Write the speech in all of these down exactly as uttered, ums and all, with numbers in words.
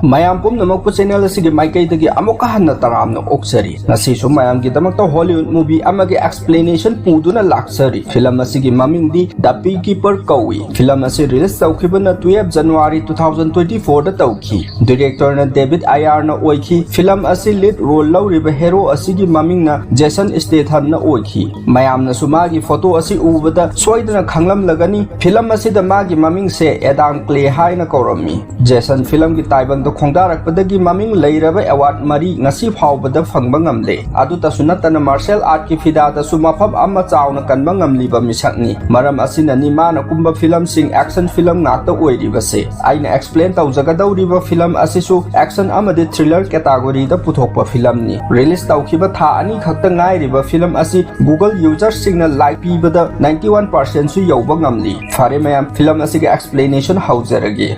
ꯃꯌꯥꯝ ꯄꯨꯝꯅꯃꯛꯄꯨ channel ꯑꯁꯤꯒꯤ ꯃꯥꯏꯀꯩꯗꯒꯤ ꯑꯃꯨꯛꯀ ꯍꯟꯅ ꯇꯔꯥꯝꯅ ꯑꯣꯛꯆꯔꯤ꯫ ꯉꯁꯤꯁꯨ ꯃꯌꯥꯝꯒꯤꯗꯃꯛꯇ Hollywood movie ꯑꯃꯒꯤ explanation ꯄꯨꯗꯨꯅ ꯂꯥꯛꯆꯔꯤ꯫ Film ꯑꯁꯤꯒꯤ ꯃꯃꯤꯡꯗꯤ The Beekeeper ꯀꯧꯏ꯫ Film ꯑꯁꯤ release ꯇꯧꯈꯤꯕꯅ twelve January two thousand twenty four ꯗ ꯇꯧꯈꯤ꯫ Director ꯅ David Ayer ꯅ ꯑꯣꯏꯈꯤ꯫ Film ꯑꯁꯤ lead role ꯂꯧꯔꯤꯕ hero ꯑꯁꯤꯒꯤ ꯃꯃꯤꯡꯅ Jason Statham ꯅ ꯑꯣꯏꯈꯤ꯫ ꯃꯌꯥꯝꯅꯁꯨ ꯃꯥꯒꯤ photo ꯑꯁꯤ ꯎꯕꯗ ꯁꯣꯏꯗꯅ ꯈꯪꯂꯝꯂꯒꯅꯤ꯫ Film ꯑꯁꯤꯗ ꯃꯥꯒꯤ ꯃꯃꯤꯡꯁꯦ Adam Clay ꯍꯥꯏꯅ ꯀꯧꯔꯝꯃꯤ꯫ Jason film ꯒꯤ ꯇꯥꯏꯕꯪꯗ ꯈꯣꯡꯗꯥꯔꯛꯄꯗꯒꯤ ꯃꯃꯤꯡ ꯂꯩꯔꯕ award ꯃꯔꯤ ꯉꯁꯤ ꯐꯥꯎꯕꯗ ꯐꯪꯕ ꯉꯝꯂꯦ꯫ ꯑꯗꯨꯇꯁꯨ ꯅꯠꯇꯅ martial art ꯀꯤ ꯐꯤꯗꯥꯗꯁꯨ ꯃꯐꯝ ꯑꯃ ꯆꯥꯎꯅ ꯀꯟꯕ ꯉꯝꯂꯤꯕ ꯃꯤꯁꯛꯅꯤ꯫ ꯃꯔꯝ ꯑꯁꯤꯅꯅꯤ ꯃꯥꯅ ꯀꯨꯝꯕ film ꯁꯤꯡ action film ꯉꯥꯛꯇ ꯑꯣꯏꯔꯤꯕꯁꯦ꯫ ꯑꯩꯅ explain ꯇꯧꯖꯒꯗꯧꯔꯤꯕ film ꯑꯁꯤꯁꯨ action ꯑꯃꯗꯤ thriller category ꯗ ꯄꯨꯊꯣꯛꯄ film ꯅꯤ꯫ Release ꯇꯧꯈꯤꯕ ꯊꯥ ꯑꯅꯤ ꯈꯛꯇ ꯉꯥꯏꯔꯤꯕ film ꯑꯁꯤ Google user ꯁꯤꯡꯅ like ꯄꯤꯕꯗ ninety one percent ꯁꯨ ꯌꯧꯕ ꯉꯝꯂꯤ꯫ ꯐꯔꯦ ꯃꯌꯥꯝ, film ꯑꯁꯤꯒꯤ explanation ꯍꯧꯖꯔꯒꯦ꯫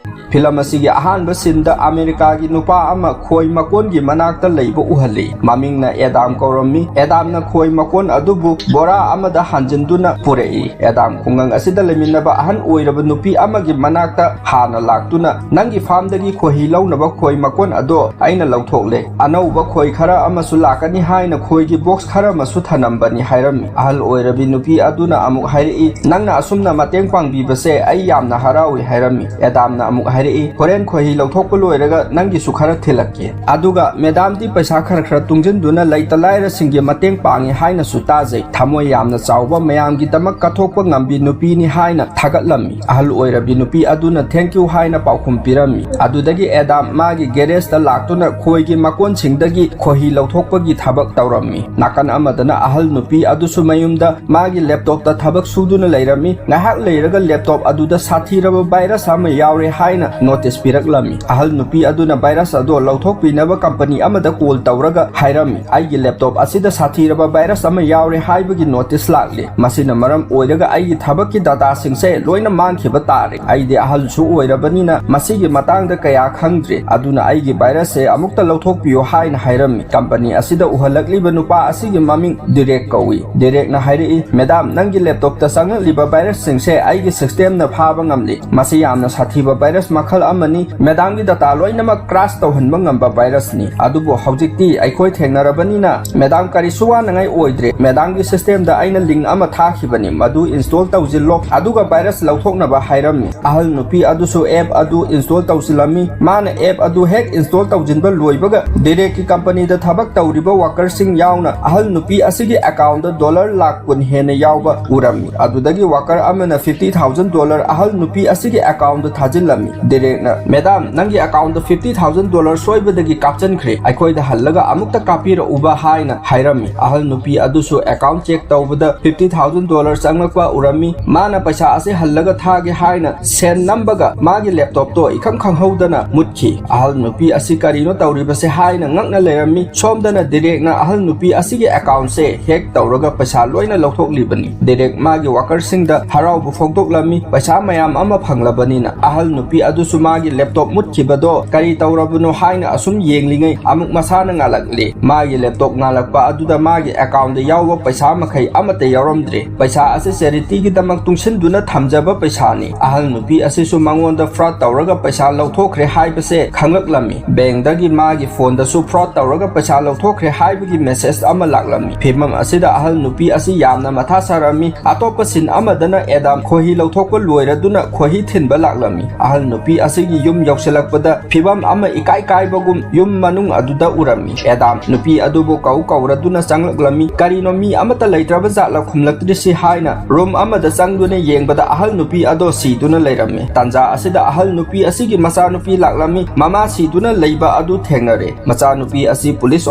Film ꯑꯁꯤꯒꯤ ꯑꯍꯥꯟꯕ scene ꯗ America ꯒꯤ ꯅꯨꯄꯥ ꯑꯃ ꯈꯣꯏ ꯃꯀꯣꯟꯒꯤ ꯃꯅꯥꯛꯇ ꯂꯩꯕ ꯎꯍꯜꯂꯤ꯫ ꯃꯃꯤꯡꯅ Adam ꯀꯧꯔꯝꯃꯤ꯫ Adam ꯅ ꯈꯣꯏ ꯃꯀꯣꯟ ꯑꯗꯨꯕꯨ ꯕꯣꯔꯥ ꯑꯃꯗ ꯍꯥꯟꯖꯤꯟꯗꯨꯅ ꯄꯨꯔꯛꯏ꯫ Adam ꯈꯨꯡꯒꯪ ꯑꯁꯤꯗ ꯂꯩꯃꯤꯟꯅꯕ ꯑꯍꯟ ꯑꯣꯏꯔꯕ ꯅꯨꯄꯤ ꯑꯃꯒꯤ ꯃꯅꯥꯛꯇ ꯍꯥꯟꯅ ꯂꯥꯛꯇꯨꯅ, "ꯅꯪꯒꯤ farm ꯗꯒꯤ ꯈꯣꯏꯍꯤ ꯂꯧꯅꯕ ꯈꯣꯏ ꯃꯀꯣꯟ ꯑꯗꯣ ꯑꯩꯅ ꯂꯧꯊꯣꯛꯂꯦ꯫ ꯑꯅꯧꯕ ꯈꯣꯏ ꯈꯔ ꯑꯃꯁꯨ ꯂꯥꯛꯀꯅꯤ ꯍꯥꯏꯅ ꯈꯣꯏꯒꯤ box ꯈꯔ ꯑꯃꯁꯨ ꯊꯅꯝꯕꯅꯤ" ꯍꯥꯏꯔꯝꯃꯤ꯫ ꯑꯍꯜ ꯑꯣꯏꯔꯕꯤ ꯅꯨꯄꯤ ꯑꯗꯨꯅ ꯑꯃꯨꯛ ꯍꯥꯏꯔꯛꯏ, "ꯅꯪꯅ ꯑꯁꯨꯝꯅ ꯃꯇꯦꯡ ꯄꯥꯡꯕꯤꯕꯁꯦ ꯑꯩ ꯌꯥꯝꯅ ꯍꯔꯥꯎꯏ" ꯍꯥꯏꯔꯝꯃꯤ꯫ Adam ꯅ ꯑꯃꯨꯛ ꯍꯥꯏꯔꯛꯏ, "ꯍꯣꯔꯦꯟ ꯈꯣꯏꯍꯤ ꯂꯧꯊꯣꯛꯄ ꯂꯣꯏꯔꯒ ꯅꯪꯒꯤꯁꯨ ꯈꯔ ꯊꯤꯜꯂꯛꯀꯦ꯫ ꯑꯗꯨꯒ madam ꯗꯤ ꯄꯩꯁꯥ ꯈꯔ ꯈꯔ ꯇꯨꯡꯁꯤꯟꯗꯨꯅ ꯂꯩꯇ ꯂꯥꯏꯔꯁꯤꯡꯒꯤ ꯃꯇꯦꯡ ꯄꯥꯡꯉꯤ ꯍꯥꯏꯅꯁꯨ ꯇꯥꯖꯩ꯫ ꯊꯃꯣꯏ ꯌꯥꯝꯅ ꯆꯥꯎꯕ, ꯃꯌꯥꯝꯒꯤꯗꯃꯛ ꯀꯠꯊꯣꯛꯄ ꯉꯝꯕꯤ ꯅꯨꯄꯤꯅꯤ" ꯍꯥꯏꯅ ꯊꯥꯒꯠꯂꯝꯃꯤ꯫ ꯑꯍꯜ ꯑꯣꯏꯔꯕꯤ ꯅꯨꯄꯤ ꯑꯗꯨꯅ "Thank you" ꯍꯥꯏꯅ ꯄꯥꯎꯈꯨꯝ ꯄꯤꯔꯝꯃꯤ꯫ ꯑꯗꯨꯗꯒꯤ Adam ꯃꯥꯒꯤ garage ꯇ ꯂꯥꯛꯇꯨꯅ ꯈꯣꯏꯒꯤ ꯃꯀꯣꯟꯁꯤꯡꯗꯒꯤ ꯈꯣꯏꯍꯤ ꯂꯧꯊꯣꯛꯄꯒꯤ ꯊꯕꯛ ꯇꯧꯔꯝꯃꯤ꯫ ꯅꯥꯀꯟ ꯑꯃꯗꯅ ꯑꯍꯜ ꯅꯨꯄꯤ ꯑꯗꯨꯁꯨ ꯃꯌꯨꯝꯗ ꯃꯥꯒꯤ laptop ꯇ ꯊꯕꯛ ꯁꯨꯗꯨꯅ ꯂꯩꯔꯝꯃꯤ꯫ ꯉꯥꯏꯍꯥꯛ ꯂꯩꯔꯒ laptop ꯑꯗꯨꯗ ꯁꯥꯊꯤꯔꯕ virus ꯑꯃ ꯌꯥꯎꯔꯦ ꯍꯥꯏꯅ ꯅꯣꯇꯤꯁ ꯄꯤꯔꯛꯂꯝꯃꯤ꯫ ꯑꯍꯜ ꯅꯨꯄꯤ ꯑꯗꯨꯅ ꯚꯥꯏꯔꯁ ꯑꯗꯣ ꯂꯧꯊꯣꯛꯄꯤꯅꯕ ꯀꯝꯄꯅꯤ ꯑꯃꯗ ꯀꯣꯜ ꯇꯧꯔꯒ ꯍꯥꯏꯔꯝꯃꯤ, "ꯑꯩꯒꯤ ꯂꯦꯞꯇꯣꯞ ꯑꯁꯤꯗ ꯁꯥꯊꯤꯔꯕ ꯚꯥꯏꯔꯁ ꯑꯃ ꯌꯥꯎꯔꯦ ꯍꯥꯏꯕꯒꯤ ꯅꯣꯇꯤꯁ ꯂꯥꯛꯂꯦ꯫ ꯃꯁꯤꯅ ꯃꯔꯝ ꯑꯣꯏꯔꯒ ꯑꯩꯒꯤ ꯊꯕꯛꯀꯤ ꯗꯇꯥꯁꯤꯡꯁꯦ ꯂꯣꯏꯅ ꯃꯥꯡꯈꯤꯕ ꯇꯥꯔꯦ꯫ ꯑꯩꯗꯤ ꯑꯍꯜꯁꯨ ꯑꯣꯏꯔꯕꯅꯤꯅ ꯃꯁꯤꯒꯤ ꯃꯇꯥꯡꯗ ꯀꯌꯥ ꯈꯪꯗ꯭ꯔꯦ, ꯑꯗꯨꯅ ꯑꯩꯒꯤ ꯚꯥꯏꯔꯁꯁꯦ ꯑꯃꯨꯛꯇ ꯂꯧꯊꯣꯛꯄꯤꯌꯨ" ꯍꯥꯏꯅ ꯍꯥꯏꯔꯝꯃꯤ꯫ ꯀꯝꯄꯅꯤ ꯑꯁꯤꯗ ꯎꯍꯜꯂꯛꯂꯤꯕ ꯅꯨꯄꯥ ꯑꯁꯤꯒꯤ ꯃꯃꯤꯡ ꯗꯤꯔꯦꯛ ꯀꯧꯏ꯫ ꯗꯤꯔꯦꯛꯅ ꯍꯥꯏꯔꯛꯏ, "ꯃꯦꯗꯥꯝ, ꯅꯪꯒꯤ ꯂꯦꯞꯇꯣꯞꯇ ꯆꯪꯂꯛꯂꯤꯕ ꯚꯥꯏꯔꯁꯁꯤꯡꯁꯦ ꯑꯩꯒꯤ ꯁꯤꯁꯇꯦꯝꯅ ꯐꯥꯕ ꯉꯝꯂꯤ꯫ ꯃꯁꯤ ꯌꯥꯝꯅ ꯁꯥꯊꯤꯕ ꯚꯥꯏꯔꯁ ꯃꯈꯜ ꯑꯃꯅꯤ꯫ ꯃꯦꯗꯥꯝꯒꯤ ꯗꯇꯥ ꯂꯣꯏꯅꯃꯛ ꯀ꯭ꯔꯥꯁ ꯇꯧꯍꯟꯕ ꯉꯝꯕ ꯚꯥꯏꯔꯁꯅꯤ꯫ ꯑꯗꯨꯕꯨ ꯍꯧꯖꯤꯛꯇꯤ ꯑꯩꯈꯣꯏ ꯊꯦꯡꯅꯔꯕꯅꯤꯅ ꯃꯦꯗꯥꯝ ꯀꯔꯤꯁꯨ ꯋꯥꯅꯉꯥꯏ ꯑꯣꯏꯗ꯭ꯔꯦ꯫ ꯃꯦꯗꯥꯝꯒꯤ ꯁꯤꯁꯇꯦꯝꯗ ꯑꯩꯅ ꯂꯤꯡ ꯑꯃ ꯊꯥꯈꯤꯕꯅꯤ, ꯃꯗꯨ ꯏꯟꯁꯇꯣꯜ ꯇꯧꯁꯤꯜꯂꯣ, ꯑꯗꯨꯒ ꯚꯥꯏꯔꯁ ꯂꯧꯊꯣꯛꯅꯕ" ꯍꯥꯏꯔꯝꯃꯤ꯫ ꯑꯍꯜ ꯅꯨꯄꯤ ꯑꯗꯨꯁꯨ ꯑꯦꯞ ꯑꯗꯨ ꯏꯟꯁꯇꯣꯜ ꯇꯧꯁꯤꯜꯂꯝꯃꯤ꯫ ꯃꯥꯅ ꯑꯦꯞ ꯑꯗꯨ ꯍꯦꯛ ꯏꯟꯁꯇꯣꯜ ꯇꯧꯁꯤꯟꯕ ꯂꯣꯏꯕꯒ ꯗꯤꯔꯦꯛꯀꯤ ꯀꯝꯄꯅꯤꯗ ꯊꯕꯛ ꯇꯧꯔꯤꯕ ꯋꯥꯀꯔꯁꯤꯡ ꯌꯥꯎꯅ ꯑꯍꯜ ꯅꯨꯄꯤ ꯑꯁꯤꯒꯤ ꯑꯦꯀꯥꯎꯟꯗ ꯗꯣꯂꯔ ꯂꯥꯛ ꯀꯨꯟ ꯍꯦꯟꯅ ꯌꯥꯎꯕ ꯎꯔꯝꯃꯤ꯫ ꯑꯗꯨꯗꯒꯤ ꯋꯥꯀꯔ ꯑꯃꯅ ꯐꯤꯐꯇꯤ ꯊꯥꯎꯖꯟ ꯗꯣꯂꯔ ꯑꯍꯜ ꯅꯨꯄꯤ ꯑꯁꯤꯒꯤ ꯑꯦꯀꯥꯎꯟꯗ ꯊꯥꯖꯤꯜꯂꯝꯃꯤ꯫ ꯗꯤꯔꯦꯛꯅ, "ꯃꯦꯗꯥꯝ, ꯅꯪꯒꯤ ꯑꯦꯀꯥꯎꯟꯗ ꯐꯤꯐꯇꯤ ꯊꯥꯎꯖꯟ ꯗꯣꯂꯔ ꯁꯣꯏꯕꯗꯒꯤ ꯀꯥꯞꯆꯟꯈ꯭ꯔꯦ, ꯑꯩꯈꯣꯏꯗ ꯍꯜꯂꯒ ꯑꯃꯨꯛꯇ ꯀꯥꯞꯄꯤꯔꯛꯎꯕ" ꯍꯥꯏꯅ ꯍꯥꯏꯔꯝꯃꯤ꯫ ꯑꯍꯜ ꯅꯨꯄꯤ ꯑꯗꯨꯁꯨ ꯑꯦꯀꯥꯎꯟ ꯆꯦꯛ ꯇꯧꯕꯗ ꯐꯤꯐꯇꯤ ꯊꯥꯎꯖꯟ ꯗꯣꯂꯔ ꯆꯪꯂꯛꯄ ꯎꯔꯝꯃꯤ꯫ ꯃꯥꯅ ꯄꯩꯁꯥ ꯑꯁꯤ ꯍꯜꯂꯒ ꯊꯥꯒꯦ ꯍꯥꯏꯅ ꯁꯦꯟ ꯅꯝꯕꯒ ꯃꯥꯒꯤ ꯂꯦꯞꯇꯣꯞꯇꯣ ꯏꯈꯪ ꯈꯪꯍꯧꯗꯅ ꯃꯨꯠꯈꯤ꯫ ꯑꯍꯜ ꯅꯨꯄꯤ ꯑꯁꯤ ꯀꯔꯤꯅꯣ ꯇꯧꯔꯤꯕꯁꯦ ꯍꯥꯏꯅ ꯉꯛꯅ ꯂꯩꯔꯝꯃꯤ꯫ ꯁꯣꯝꯗꯅ ꯗꯤꯔꯦꯛꯅ ꯑꯍꯜ ꯅꯨꯄꯤ ꯑꯁꯤꯒꯤ ꯑꯦꯀꯥꯎꯟꯁꯦ ꯍꯦꯛ ꯇꯧꯔꯒ ꯄꯩꯁꯥ ꯂꯣꯏꯅ ꯂꯧꯊꯣꯛꯂꯤꯕꯅꯤ꯫ ꯗꯤꯔꯦꯛ ꯃꯥꯒꯤ ꯋꯥꯀꯔꯁꯤꯡꯗ ꯍꯔꯥꯎꯕ ꯐꯣꯡꯗꯣꯛꯂꯝꯃꯤ, ꯄꯩꯁꯥ ꯃꯌꯥꯝ ꯑꯃ ꯐꯪꯂꯕꯅꯤꯅ꯫ ꯑꯍꯜ ꯅꯨꯄꯤ ꯑꯗꯨꯁꯨ ꯃꯥꯒꯤ ꯂꯦꯞꯇꯣꯞ ꯃꯨꯠꯈꯤꯕꯗꯣ ꯀꯔꯤ ꯇꯧꯔꯕꯅꯣ ꯍꯥꯏꯅ ꯑꯁꯨꯝ ꯌꯦꯡꯂꯤꯉꯩ ꯑꯃꯨꯛ ꯃꯁꯥꯅ ꯉꯥꯜꯂꯛꯂꯤ꯫ ꯃꯥꯒꯤ ꯂꯦꯞꯇꯣꯞ ꯉꯥꯜꯂꯛꯄ ꯑꯗꯨꯗ ꯃꯥꯒꯤ ꯑꯦꯀꯥꯎꯟꯗ ꯌꯥꯎꯕ ꯄꯩꯁꯥ ꯃꯈꯩ ꯑꯃꯠꯇ ꯌꯥꯎꯔꯝꯗ꯭ꯔꯦ꯫ ꯄꯩꯁꯥ ꯑꯁꯤ ꯆꯦꯔꯤꯇꯤꯒꯤꯗꯃꯛ ꯇꯨꯡꯁꯤꯟꯗꯨꯅ ꯊꯝꯖꯕ ꯄꯩꯁꯥꯅꯤ꯫ ꯑꯍꯜ ꯅꯨꯄꯤ ꯑꯁꯤꯁꯨ ꯃꯉꯣꯟꯗ ꯐ꯭ꯔꯣꯗ ꯇꯧꯔꯒ ꯄꯩꯁꯥ ꯂꯧꯊꯣꯛꯈ꯭ꯔꯦ ꯍꯥꯏꯕꯁꯦ ꯈꯪꯂꯛꯂꯝꯃꯤ꯫ ꯕꯦꯡꯗꯒꯤ ꯃꯥꯒꯤ ꯐꯣꯟꯗꯁꯨ ꯐ꯭ꯔꯣꯗ ꯇꯧꯔꯒ ꯄꯩꯁꯥ ꯂꯧꯊꯣꯛꯈ꯭ꯔꯦ ꯍꯥꯏꯕꯒꯤ ꯃꯦꯁꯦꯖ ꯑꯃ ꯂꯥꯛꯂꯝꯃꯤ꯫ ꯐꯤꯕꯝ ꯑꯁꯤꯗ ꯑꯍꯜ ꯅꯨꯄꯤ ꯑꯁꯤ ꯌꯥꯝꯅ ꯃꯊꯥ ꯁꯥꯔꯝꯃꯤ꯫ ꯑꯇꯣꯞꯄ ꯁꯤꯟ ꯑꯃꯗꯅ ꯑꯦꯗꯥꯝ ꯈꯣꯍꯤ ꯂꯧꯊꯣꯛꯄ ꯂꯣꯏꯔꯗꯨꯅ ꯈꯣꯍꯤ ꯊꯤꯟꯕ ꯂꯥꯛꯂꯝꯃꯤ꯫ ꯑꯍꯜ ꯅꯨꯄꯤ ꯑꯁꯤꯒꯤ ꯌꯨꯝ ꯌꯧꯁꯤꯜꯂꯛꯄꯗ ꯐꯤꯕꯝ ꯑꯃ ꯏꯀꯥꯏ ꯀꯥꯏꯕꯒꯨꯝ ꯌꯨꯝ ꯃꯅꯨꯡ ꯑꯗꯨꯗ ꯎꯔꯝꯃꯤ꯫ ꯑꯦꯗꯥꯝ ꯅꯨꯄꯤ ꯑꯗꯨꯕꯨ ꯀꯧ ꯀꯧꯔꯗꯨꯅ ꯆꯪꯂꯛꯂꯝꯃꯤ꯫ "ꯀꯔꯤꯅꯣ, ꯃꯤ ꯑꯃꯠꯇ ꯂꯩꯇ꯭ꯔꯕ ꯖꯥꯠꯂ ꯈꯨꯝꯂꯛꯇ꯭ꯔꯤꯁꯤ?" ꯍꯥꯏꯅ ꯔꯨꯝ ꯑꯃꯗ ꯆꯪꯗꯨꯅ ꯌꯦꯡꯕꯗ ꯑꯍꯜ ꯅꯨꯄꯤ ꯑꯗꯣ ꯁꯤꯗꯨꯅ ꯂꯩꯔꯝꯃꯤ꯫ ꯇꯥꯟꯖꯥ ꯑꯁꯤꯗ ꯑꯍꯜ ꯅꯨꯄꯤ ꯑꯁꯤꯒꯤ ꯃꯆꯥꯅꯨꯄꯤ ꯂꯥꯛꯂꯝꯃꯤ꯫ ꯃꯃꯥ ꯁꯤꯗꯨꯅ ꯂꯩꯕ ꯑꯗꯨ ꯊꯦꯡꯅꯔꯦ꯫ ꯃꯆꯥꯅꯨꯄꯤ ꯑꯁꯤ ꯄꯨꯂꯤꯁ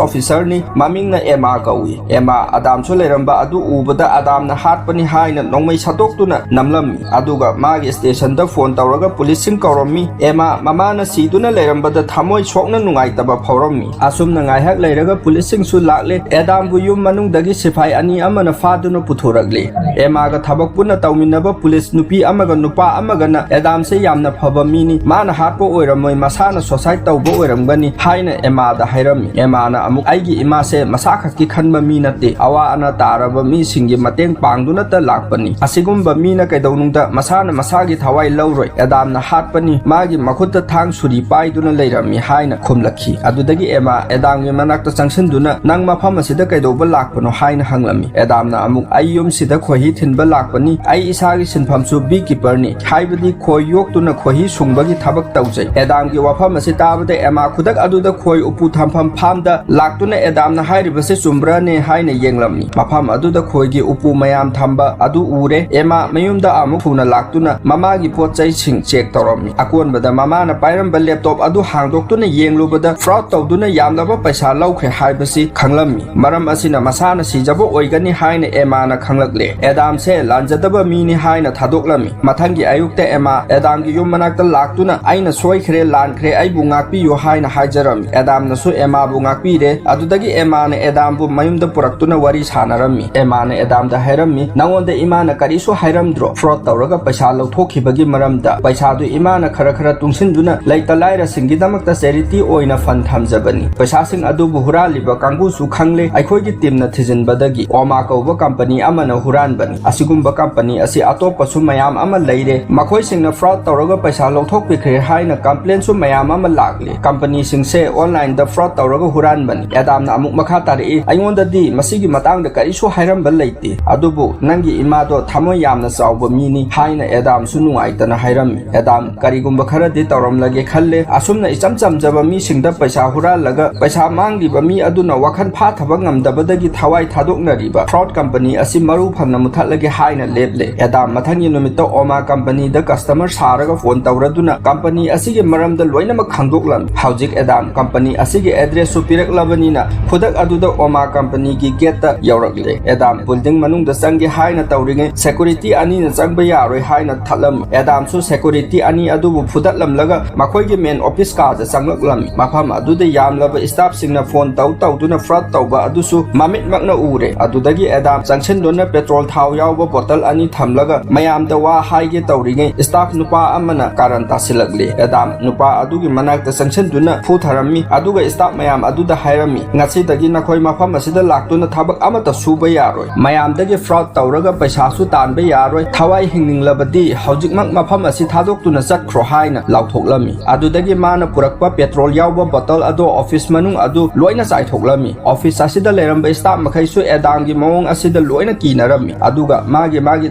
ꯑꯣꯐꯤꯁꯔꯅꯤ, ꯃꯃꯤꯡꯅ ꯑꯦꯃꯥ ꯀꯧꯏ꯫ ꯑꯦꯃꯥ ꯑꯗꯥꯝꯁꯨ ꯂꯩꯔꯝꯕ ꯑꯗꯨ ꯎꯕꯗ ꯑꯗꯥꯝꯅ ꯍꯥꯠꯄꯅꯤ ꯍꯥꯏꯅ ꯅꯣꯡꯃꯩ ꯁꯠꯇꯣꯛꯇꯨꯅ ꯅꯝꯂꯝꯃꯤ꯫ ꯑꯗꯨꯒ ꯃꯥꯒꯤ ꯁ꯭ꯇꯦꯁꯟꯗ ꯐꯣꯟ ꯇꯧꯔꯒ ꯄꯨꯂꯤꯁꯁꯤꯡ ꯀꯧꯔꯝꯃꯤ꯫ ꯑꯦꯃꯥ ꯃꯃꯥꯅ ꯁꯤꯗꯨꯅ ꯂꯩꯔꯝꯕꯗ ꯊꯃꯣꯏ ꯁꯣꯛꯅ ꯅꯨꯡꯉꯥꯏꯇꯕ ꯐꯥꯎꯔꯝꯃꯤ꯫ ꯑꯁꯨꯝꯅ ꯉꯥꯏꯍꯥꯛ ꯂꯩꯔꯒ ꯄꯨꯂꯤꯁꯁꯤꯡꯁꯨ ꯂꯥꯛꯂꯦ꯫ ꯑꯦꯗꯥꯝꯕꯨ ꯌꯨꯝ ꯃꯅꯨꯡꯗꯒꯤ ꯁꯤꯐꯥꯏ ꯑꯅꯤ ꯑꯃꯅ ꯐꯥꯗꯨꯅ ꯄꯨꯊꯣꯔꯛꯂꯦ꯫ ꯑꯦꯃꯥꯒ ꯊꯕꯛ ꯄꯨꯟꯅ ꯇꯧꯃꯤꯟꯅꯕ ꯄꯨꯂꯤꯁ ꯅꯨꯄꯤ ꯑꯃꯒ ꯅꯨꯄꯥ ꯑꯃꯒꯅ ꯑꯦꯗꯥꯝꯁꯦ ꯌꯥꯝꯅ ꯐꯕ ꯃꯤꯅꯤ, ꯃꯥꯅ ꯍꯥꯠꯄ ꯑꯣꯏꯔꯝꯃꯣꯏ, ꯃꯁꯥꯅ suicide ꯇꯧꯕ ꯑꯣꯏꯔꯝꯒꯅꯤ ꯍꯥꯏꯅ ꯑꯦꯃꯥꯗ ꯍꯥꯏꯔꯝꯃꯤ꯫ ꯑꯦꯃꯥꯅ ꯑꯃꯨꯛ, "ꯑꯩꯒꯤ ꯏꯃꯥꯁꯦ ꯃꯁꯥ ꯈꯛꯀꯤ ꯈꯟꯕ ꯃꯤ ꯅꯠꯇꯦ, ꯑꯋꯥ ꯑꯅꯥ ꯇꯥꯔꯕ ꯃꯤꯁꯤꯡꯒꯤ ꯃꯇꯦꯡ ꯄꯥꯡꯗꯨꯅꯇ ꯂꯥꯛꯄꯅꯤ꯫ ꯑꯁꯤꯒꯨꯝꯕ ꯃꯤꯅ ꯀꯩꯗꯧꯅꯨꯡꯗ ꯃꯁꯥꯅ ꯃꯁꯥꯒꯤ ꯊꯋꯥꯏ ꯂꯧꯔꯣꯏ꯫ ꯑꯦꯗꯥꯝꯅ ꯍꯥꯠꯄꯅꯤ, ꯃꯥꯒꯤ ꯃꯈꯨꯠꯇ ꯊꯥꯡ ꯁꯨꯔꯤ ꯄꯥꯏꯗꯨꯅ ꯂꯩꯔꯝꯃꯤ" ꯍꯥꯏꯅ ꯈꯨꯝꯂꯛꯈꯤ꯫ ꯑꯗꯨꯗꯒꯤ ꯑꯦꯃꯥ ꯑꯦꯗꯥꯝꯒꯤ ꯃꯅꯥꯛꯇ ꯆꯪꯁꯤꯟꯗꯨꯅ, "ꯅꯪ ꯃꯐꯝ ꯑꯁꯤꯗ ꯀꯩꯗꯧꯕ ꯂꯥꯛꯄꯅꯣ?" ꯍꯥꯏꯅ ꯍꯪꯂꯝꯃꯤ꯫ ꯑꯦꯗꯥꯝꯅ ꯑꯃꯨꯛ, "ꯑꯩ ꯌꯨꯝꯁꯤꯗ ꯈꯣꯏꯍꯤ ꯊꯤꯟꯕ ꯂꯥꯛꯄꯅꯤ꯫ ꯑꯩ ꯏꯁꯥꯒꯤ ꯁꯤꯟꯐꯝꯁꯨ beekeeperꯅꯤ, ꯍꯥꯏꯕꯗꯤ ꯈꯣꯏ ꯌꯣꯛꯇꯨꯅ ꯈꯣꯏꯍꯤ ꯁꯨꯡꯕꯒꯤ ꯊꯕꯛ ꯇꯧꯖꯩ꯫" ꯑꯦꯗꯥꯝꯒꯤ ꯋꯥꯐꯝ ꯑꯁꯤ ꯇꯥꯕꯗ ꯑꯦꯃꯥ ꯈꯨꯗꯛ ꯑꯗꯨꯗ ꯈꯣꯏ ꯎꯄꯨ ꯊꯝꯐꯝ farmꯗ ꯂꯥꯛꯇꯨꯅ ꯑꯦꯗꯥꯝꯅ ꯍꯥꯏꯔꯤꯕꯁꯤ ꯆꯨꯝꯕ꯭ꯔꯥꯅꯦ ꯍꯥꯏꯅ ꯌꯦꯡꯂꯝꯃꯤ꯫ ꯃꯐꯝ ꯑꯗꯨꯗ ꯈꯣꯏꯒꯤ ꯎꯄꯨ ꯃꯌꯥꯝ ꯊꯝꯕ ꯑꯗꯨ ꯎꯔꯦ꯫ ꯑꯦꯃꯥ ꯃꯌꯨꯝꯗ ꯑꯃꯨꯛ ꯊꯨꯅ ꯂꯥꯛꯇꯨꯅ ꯃꯃꯥꯒꯤ ꯄꯣꯠ ꯆꯩꯁꯤꯡ check ꯇꯧꯔꯝꯃꯤ꯫ ꯑꯀꯣꯟꯕꯗ ꯃꯃꯥꯅ ꯄꯥꯏꯔꯝꯕ laptop ꯑꯗꯨ ꯍꯥꯡꯗꯣꯛꯇꯨꯅ ꯌꯦꯡꯂꯨꯕꯗ fraud ꯇꯧꯗꯨꯅ ꯌꯥꯝꯂꯕ ꯄꯩꯁꯥ ꯂꯧꯈ꯭ꯔꯦ ꯍꯥꯏꯕꯁꯤ ꯈꯪꯂꯝꯃꯤ꯫ ꯃꯔꯝ ꯑꯁꯤꯅ ꯃꯁꯥꯅ ꯁꯤꯖꯕ ꯑꯣꯏꯒꯅꯤ ꯍꯥꯏꯅ ꯑꯦꯃꯥꯅ ꯈꯪꯂꯛꯂꯦ꯫ ꯑꯦꯗꯥꯝꯁꯦ ꯂꯥꯟꯖꯗꯕ ꯃꯤꯅꯤ ꯍꯥꯏꯅ ꯊꯥꯗꯣꯛꯂꯝꯃꯤ꯫ ꯃꯊꯪꯒꯤ ꯑꯌꯨꯛꯇ ꯑꯦꯃꯥ ꯑꯦꯗꯥꯝꯒꯤ ꯌꯨꯝ ꯃꯅꯥꯛꯇ ꯂꯥꯛꯇꯨꯅ, "ꯑꯩꯅ ꯁꯣꯏꯈ꯭ꯔꯦ, ꯂꯥꯟꯈ꯭ꯔꯦ, ꯑꯩꯕꯨ ꯉꯥꯛꯄꯤꯌꯨ" ꯍꯥꯏꯅ ꯍꯥꯏꯖꯔꯝꯃꯤ꯫ ꯑꯦꯗꯥꯝꯅꯁꯨ ꯑꯦꯃꯥꯕꯨ ꯉꯥꯛꯄꯤꯔꯦ꯫ ꯑꯗꯨꯗꯒꯤ ꯑꯦꯃꯥꯅ ꯑꯦꯗꯥꯝꯕꯨ ꯃꯌꯨꯝꯗ ꯄꯨꯔꯛꯇꯨꯅ ꯋꯥꯔꯤ ꯁꯥꯟꯅꯔꯝꯃꯤ꯫ ꯑꯦꯃꯥꯅ ꯑꯦꯗꯥꯝꯗ ꯍꯥꯏꯔꯝꯃꯤ, "ꯅꯉꯣꯟꯗ ꯏꯃꯥꯅ ꯀꯔꯤꯁꯨ ꯍꯥꯏꯔꯝꯗ꯭ꯔꯣ, fraud ꯇꯧꯔꯒ ꯄꯩꯁꯥ ꯂꯧꯊꯣꯛꯈꯤꯕꯒꯤ ꯃꯔꯝꯗ? ꯄꯩꯁꯥꯗꯨ ꯏꯃꯥꯅ ꯈꯔ ꯈꯔ ꯇꯨꯡꯁꯤꯟꯗꯨꯅ ꯂꯩꯇ ꯂꯥꯏꯔꯁꯤꯡꯒꯤꯗꯃꯛꯇ charity ꯑꯣꯏꯅ fund ꯊꯝꯖꯕꯅꯤ꯫ ꯄꯩꯁꯥꯁꯤꯡ ꯑꯗꯨꯕꯨ ꯍꯨꯔꯥꯜꯂꯤꯕ ꯀꯥꯡꯕꯨꯁꯨ ꯈꯪꯂꯦ, ꯑꯩꯈꯣꯏꯒꯤ teamꯅ ꯊꯤꯖꯤꯟꯕꯗꯒꯤ ꯑꯣꯃꯥ ꯀꯧꯕ company ꯑꯃꯅ ꯍꯨꯔꯥꯟꯕꯅꯤ꯫ ꯑꯁꯤꯒꯨꯝꯕ company ꯑꯁꯤ ꯑꯇꯣꯞꯄꯁꯨ ꯃꯌꯥꯝ ꯑꯃ ꯂꯩꯔꯦ, ꯃꯈꯣꯏꯁꯤꯡꯅ fraud ꯇꯧꯔꯒ ꯄꯩꯁꯥ ꯂꯧꯊꯣꯛꯄꯤꯈ꯭ꯔꯦ ꯍꯥꯏꯅ complaintꯁꯨ ꯃꯌꯥꯝ ꯑꯃ ꯂꯥꯛꯂꯦ꯫ Companyꯁꯤꯡꯁꯦ onlineꯗ fraud ꯇꯧꯔꯒ ꯍꯨꯔꯥꯟꯕꯅꯤ꯫" ꯑꯦꯗꯥꯝꯅ ꯑꯃꯨꯛ ꯃꯈꯥ ꯇꯥꯔꯛꯏ, "ꯑꯩꯉꯣꯟꯗꯗꯤ ꯃꯁꯤꯒꯤ ꯃꯇꯥꯡꯗ ꯀꯔꯤꯁꯨ ꯍꯥꯏꯔꯝꯕ ꯂꯩꯇꯦ, ꯑꯗꯨꯕꯨ ꯅꯪꯒꯤ ꯏꯃꯥꯗꯣ ꯊꯃꯣꯏ ꯌꯥꯝꯅ ꯆꯥꯎꯕ ꯃꯤꯅꯤ" ꯍꯥꯏꯅ ꯑꯦꯗꯥꯝꯁꯨ ꯅꯨꯡꯉꯥꯏꯇꯅ ꯍꯥꯏꯔꯝꯃꯤ꯫ ꯑꯦꯗꯥꯝ, "ꯀꯔꯤꯒꯨꯝꯕ ꯈꯔꯗꯤ ꯇꯧꯔꯝꯂꯒꯦ ꯈꯜꯂꯦ꯫ ꯑꯁꯨꯝꯅ ꯏꯆꯝ ꯆꯝꯖꯕ ꯃꯤꯁꯤꯡꯗ ꯄꯩꯁꯥ ꯍꯨꯔꯥꯜꯂꯒ ꯄꯩꯁꯥ ꯃꯥꯡꯂꯤꯕ ꯃꯤ ꯑꯗꯨꯅ ꯋꯥꯈꯜ ꯐꯥꯊꯕ ꯉꯝꯗꯕꯗꯒꯤ ꯊꯋꯥꯏ ꯊꯥꯗꯣꯛꯅꯔꯤꯕ fraud company ꯑꯁꯤ ꯃꯔꯨ ꯐꯪꯅ ꯃꯨꯊꯠꯂꯒꯦ" ꯍꯥꯏꯅ ꯂꯦꯞꯂꯦ꯫ ꯑꯦꯗꯥꯝ ꯃꯊꯪꯒꯤ ꯅꯨꯃꯤꯠꯇ ꯑꯣꯃꯥ companyꯗ customer ꯁꯥꯔꯒ phone ꯇꯧꯔꯗꯨꯅ company ꯑꯁꯤꯒꯤ ꯃꯔꯝꯗ ꯂꯣꯏꯅꯃꯛ ꯈꯪꯗꯣꯛꯂꯝꯃꯤ꯫ ꯍꯧꯖꯤꯛ ꯑꯦꯗꯥꯝ company ꯑꯁꯤꯒꯤ addressꯁꯨ ꯄꯤꯔꯛꯂꯕꯅꯤꯅ ꯈꯨꯗꯛ ꯑꯗꯨꯗ ꯑꯣꯃꯥ companyꯒꯤ gateꯇ ꯌꯧꯔꯛꯂꯦ꯫ ꯑꯦꯗꯥꯝ building ꯃꯅꯨꯡꯗ ꯆꯪꯒꯦ ꯍꯥꯏꯅ ꯇꯧꯔꯤꯉꯩ security ꯑꯅꯤꯅ ꯆꯪꯕ ꯌꯥꯔꯣꯏ ꯍꯥꯏꯅ ꯊꯠꯂꯝꯃꯤ꯫ ꯑꯦꯗꯥꯝꯁꯨ security ꯑꯅꯤ ꯑꯗꯨꯕꯨ ꯐꯨꯗꯠꯂꯝꯂꯒ ꯃꯈꯣꯏꯒꯤ ꯃꯦꯟ ꯑꯣꯐꯤꯁ ꯀꯥꯗ ꯆꯪꯂꯛꯂꯝꯃꯤ꯫ ꯃꯐꯝ ꯑꯗꯨꯗ ꯌꯥꯝꯂꯕ ꯁ꯭ꯇꯥꯐꯁꯤꯡꯅ ꯐꯣꯟ ꯇꯧ ꯇꯧꯗꯨꯅ ꯐ꯭ꯔꯣꯗ ꯇꯧꯕ ꯑꯗꯨꯁꯨ ꯃꯃꯤꯠꯃꯛꯅ ꯎꯔꯦ꯫ ꯑꯗꯨꯗꯒꯤ ꯑꯦꯗꯥꯝ ꯆꯪꯁꯤꯟꯗꯨꯅ ꯄꯦꯇ꯭ꯔꯣꯜ ꯊꯥꯎ ꯌꯥꯎꯕ ꯕꯣꯇꯜ ꯑꯅꯤ ꯊꯝꯂꯒ ꯃꯌꯥꯝꯗ ꯋꯥ ꯍꯥꯏꯒꯦ ꯇꯧꯔꯤꯉꯩ ꯁ꯭ꯇꯥꯐ ꯅꯨꯄꯥ ꯑꯃꯅ ꯀꯥꯔꯟ ꯇꯥꯁꯤꯜꯂꯛꯂꯦ꯫ ꯑꯦꯗꯥꯝ ꯅꯨꯄꯥ ꯑꯗꯨꯒꯤ ꯃꯅꯥꯛꯇ ꯆꯪꯁꯤꯟꯗꯨꯅ ꯐꯨꯊꯔꯝꯃꯤ, ꯑꯗꯨꯒ ꯁ꯭ꯇꯥꯐ ꯃꯌꯥꯝ ꯑꯗꯨꯗ ꯍꯥꯏꯔꯝꯃꯤ, "ꯉꯁꯤꯗꯒꯤ ꯅꯈꯣꯏ ꯃꯐꯝ ꯑꯁꯤꯗ ꯂꯥꯛꯇꯨꯅ ꯊꯕꯛ ꯑꯃꯠꯇ ꯁꯨꯕ ꯌꯥꯔꯣꯏ꯫ ꯃꯌꯥꯝꯗꯒꯤ ꯐ꯭ꯔꯣꯗ ꯇꯧꯔꯒ ꯄꯩꯁꯥꯁꯨ ꯇꯥꯟꯕ ꯌꯥꯔꯣꯏ꯫ ꯊꯋꯥꯏ ꯍꯤꯡꯅꯤꯡꯂꯕꯗꯤ ꯍꯧꯖꯤꯛꯃꯛ ꯃꯐꯝ ꯑꯁꯤ ꯊꯥꯗꯣꯛꯇꯨꯅ ꯆꯠꯈ꯭ꯔꯣ" ꯍꯥꯏꯅ ꯂꯥꯎꯊꯣꯛꯂꯝꯃꯤ꯫ ꯑꯗꯨꯗꯒꯤ ꯃꯥꯅ ꯄꯨꯔꯛꯄ ꯄꯦꯇ꯭ꯔꯣꯜ ꯌꯥꯎꯕ ꯕꯣꯇꯜ ꯑꯗꯣ ꯑꯣꯐꯤꯁ ꯃꯅꯨꯡ ꯑꯗꯨ ꯂꯣꯏꯅ ꯆꯥꯏꯊꯣꯛꯂꯝꯃꯤ꯫ ꯑꯣꯐꯤꯁ ꯑꯁꯤꯗ ꯂꯩꯔꯝꯕ ꯁ꯭ꯇꯥꯐ ꯃꯈꯩꯁꯨ ꯑꯦꯗꯥꯝꯒꯤ ꯃꯑꯣꯡ ꯑꯁꯤꯗ ꯂꯣꯏꯅ ꯀꯤꯅꯔꯝꯃꯤ, ꯑꯗꯨꯒ ꯃꯥꯒꯤ ꯃꯥꯒꯤ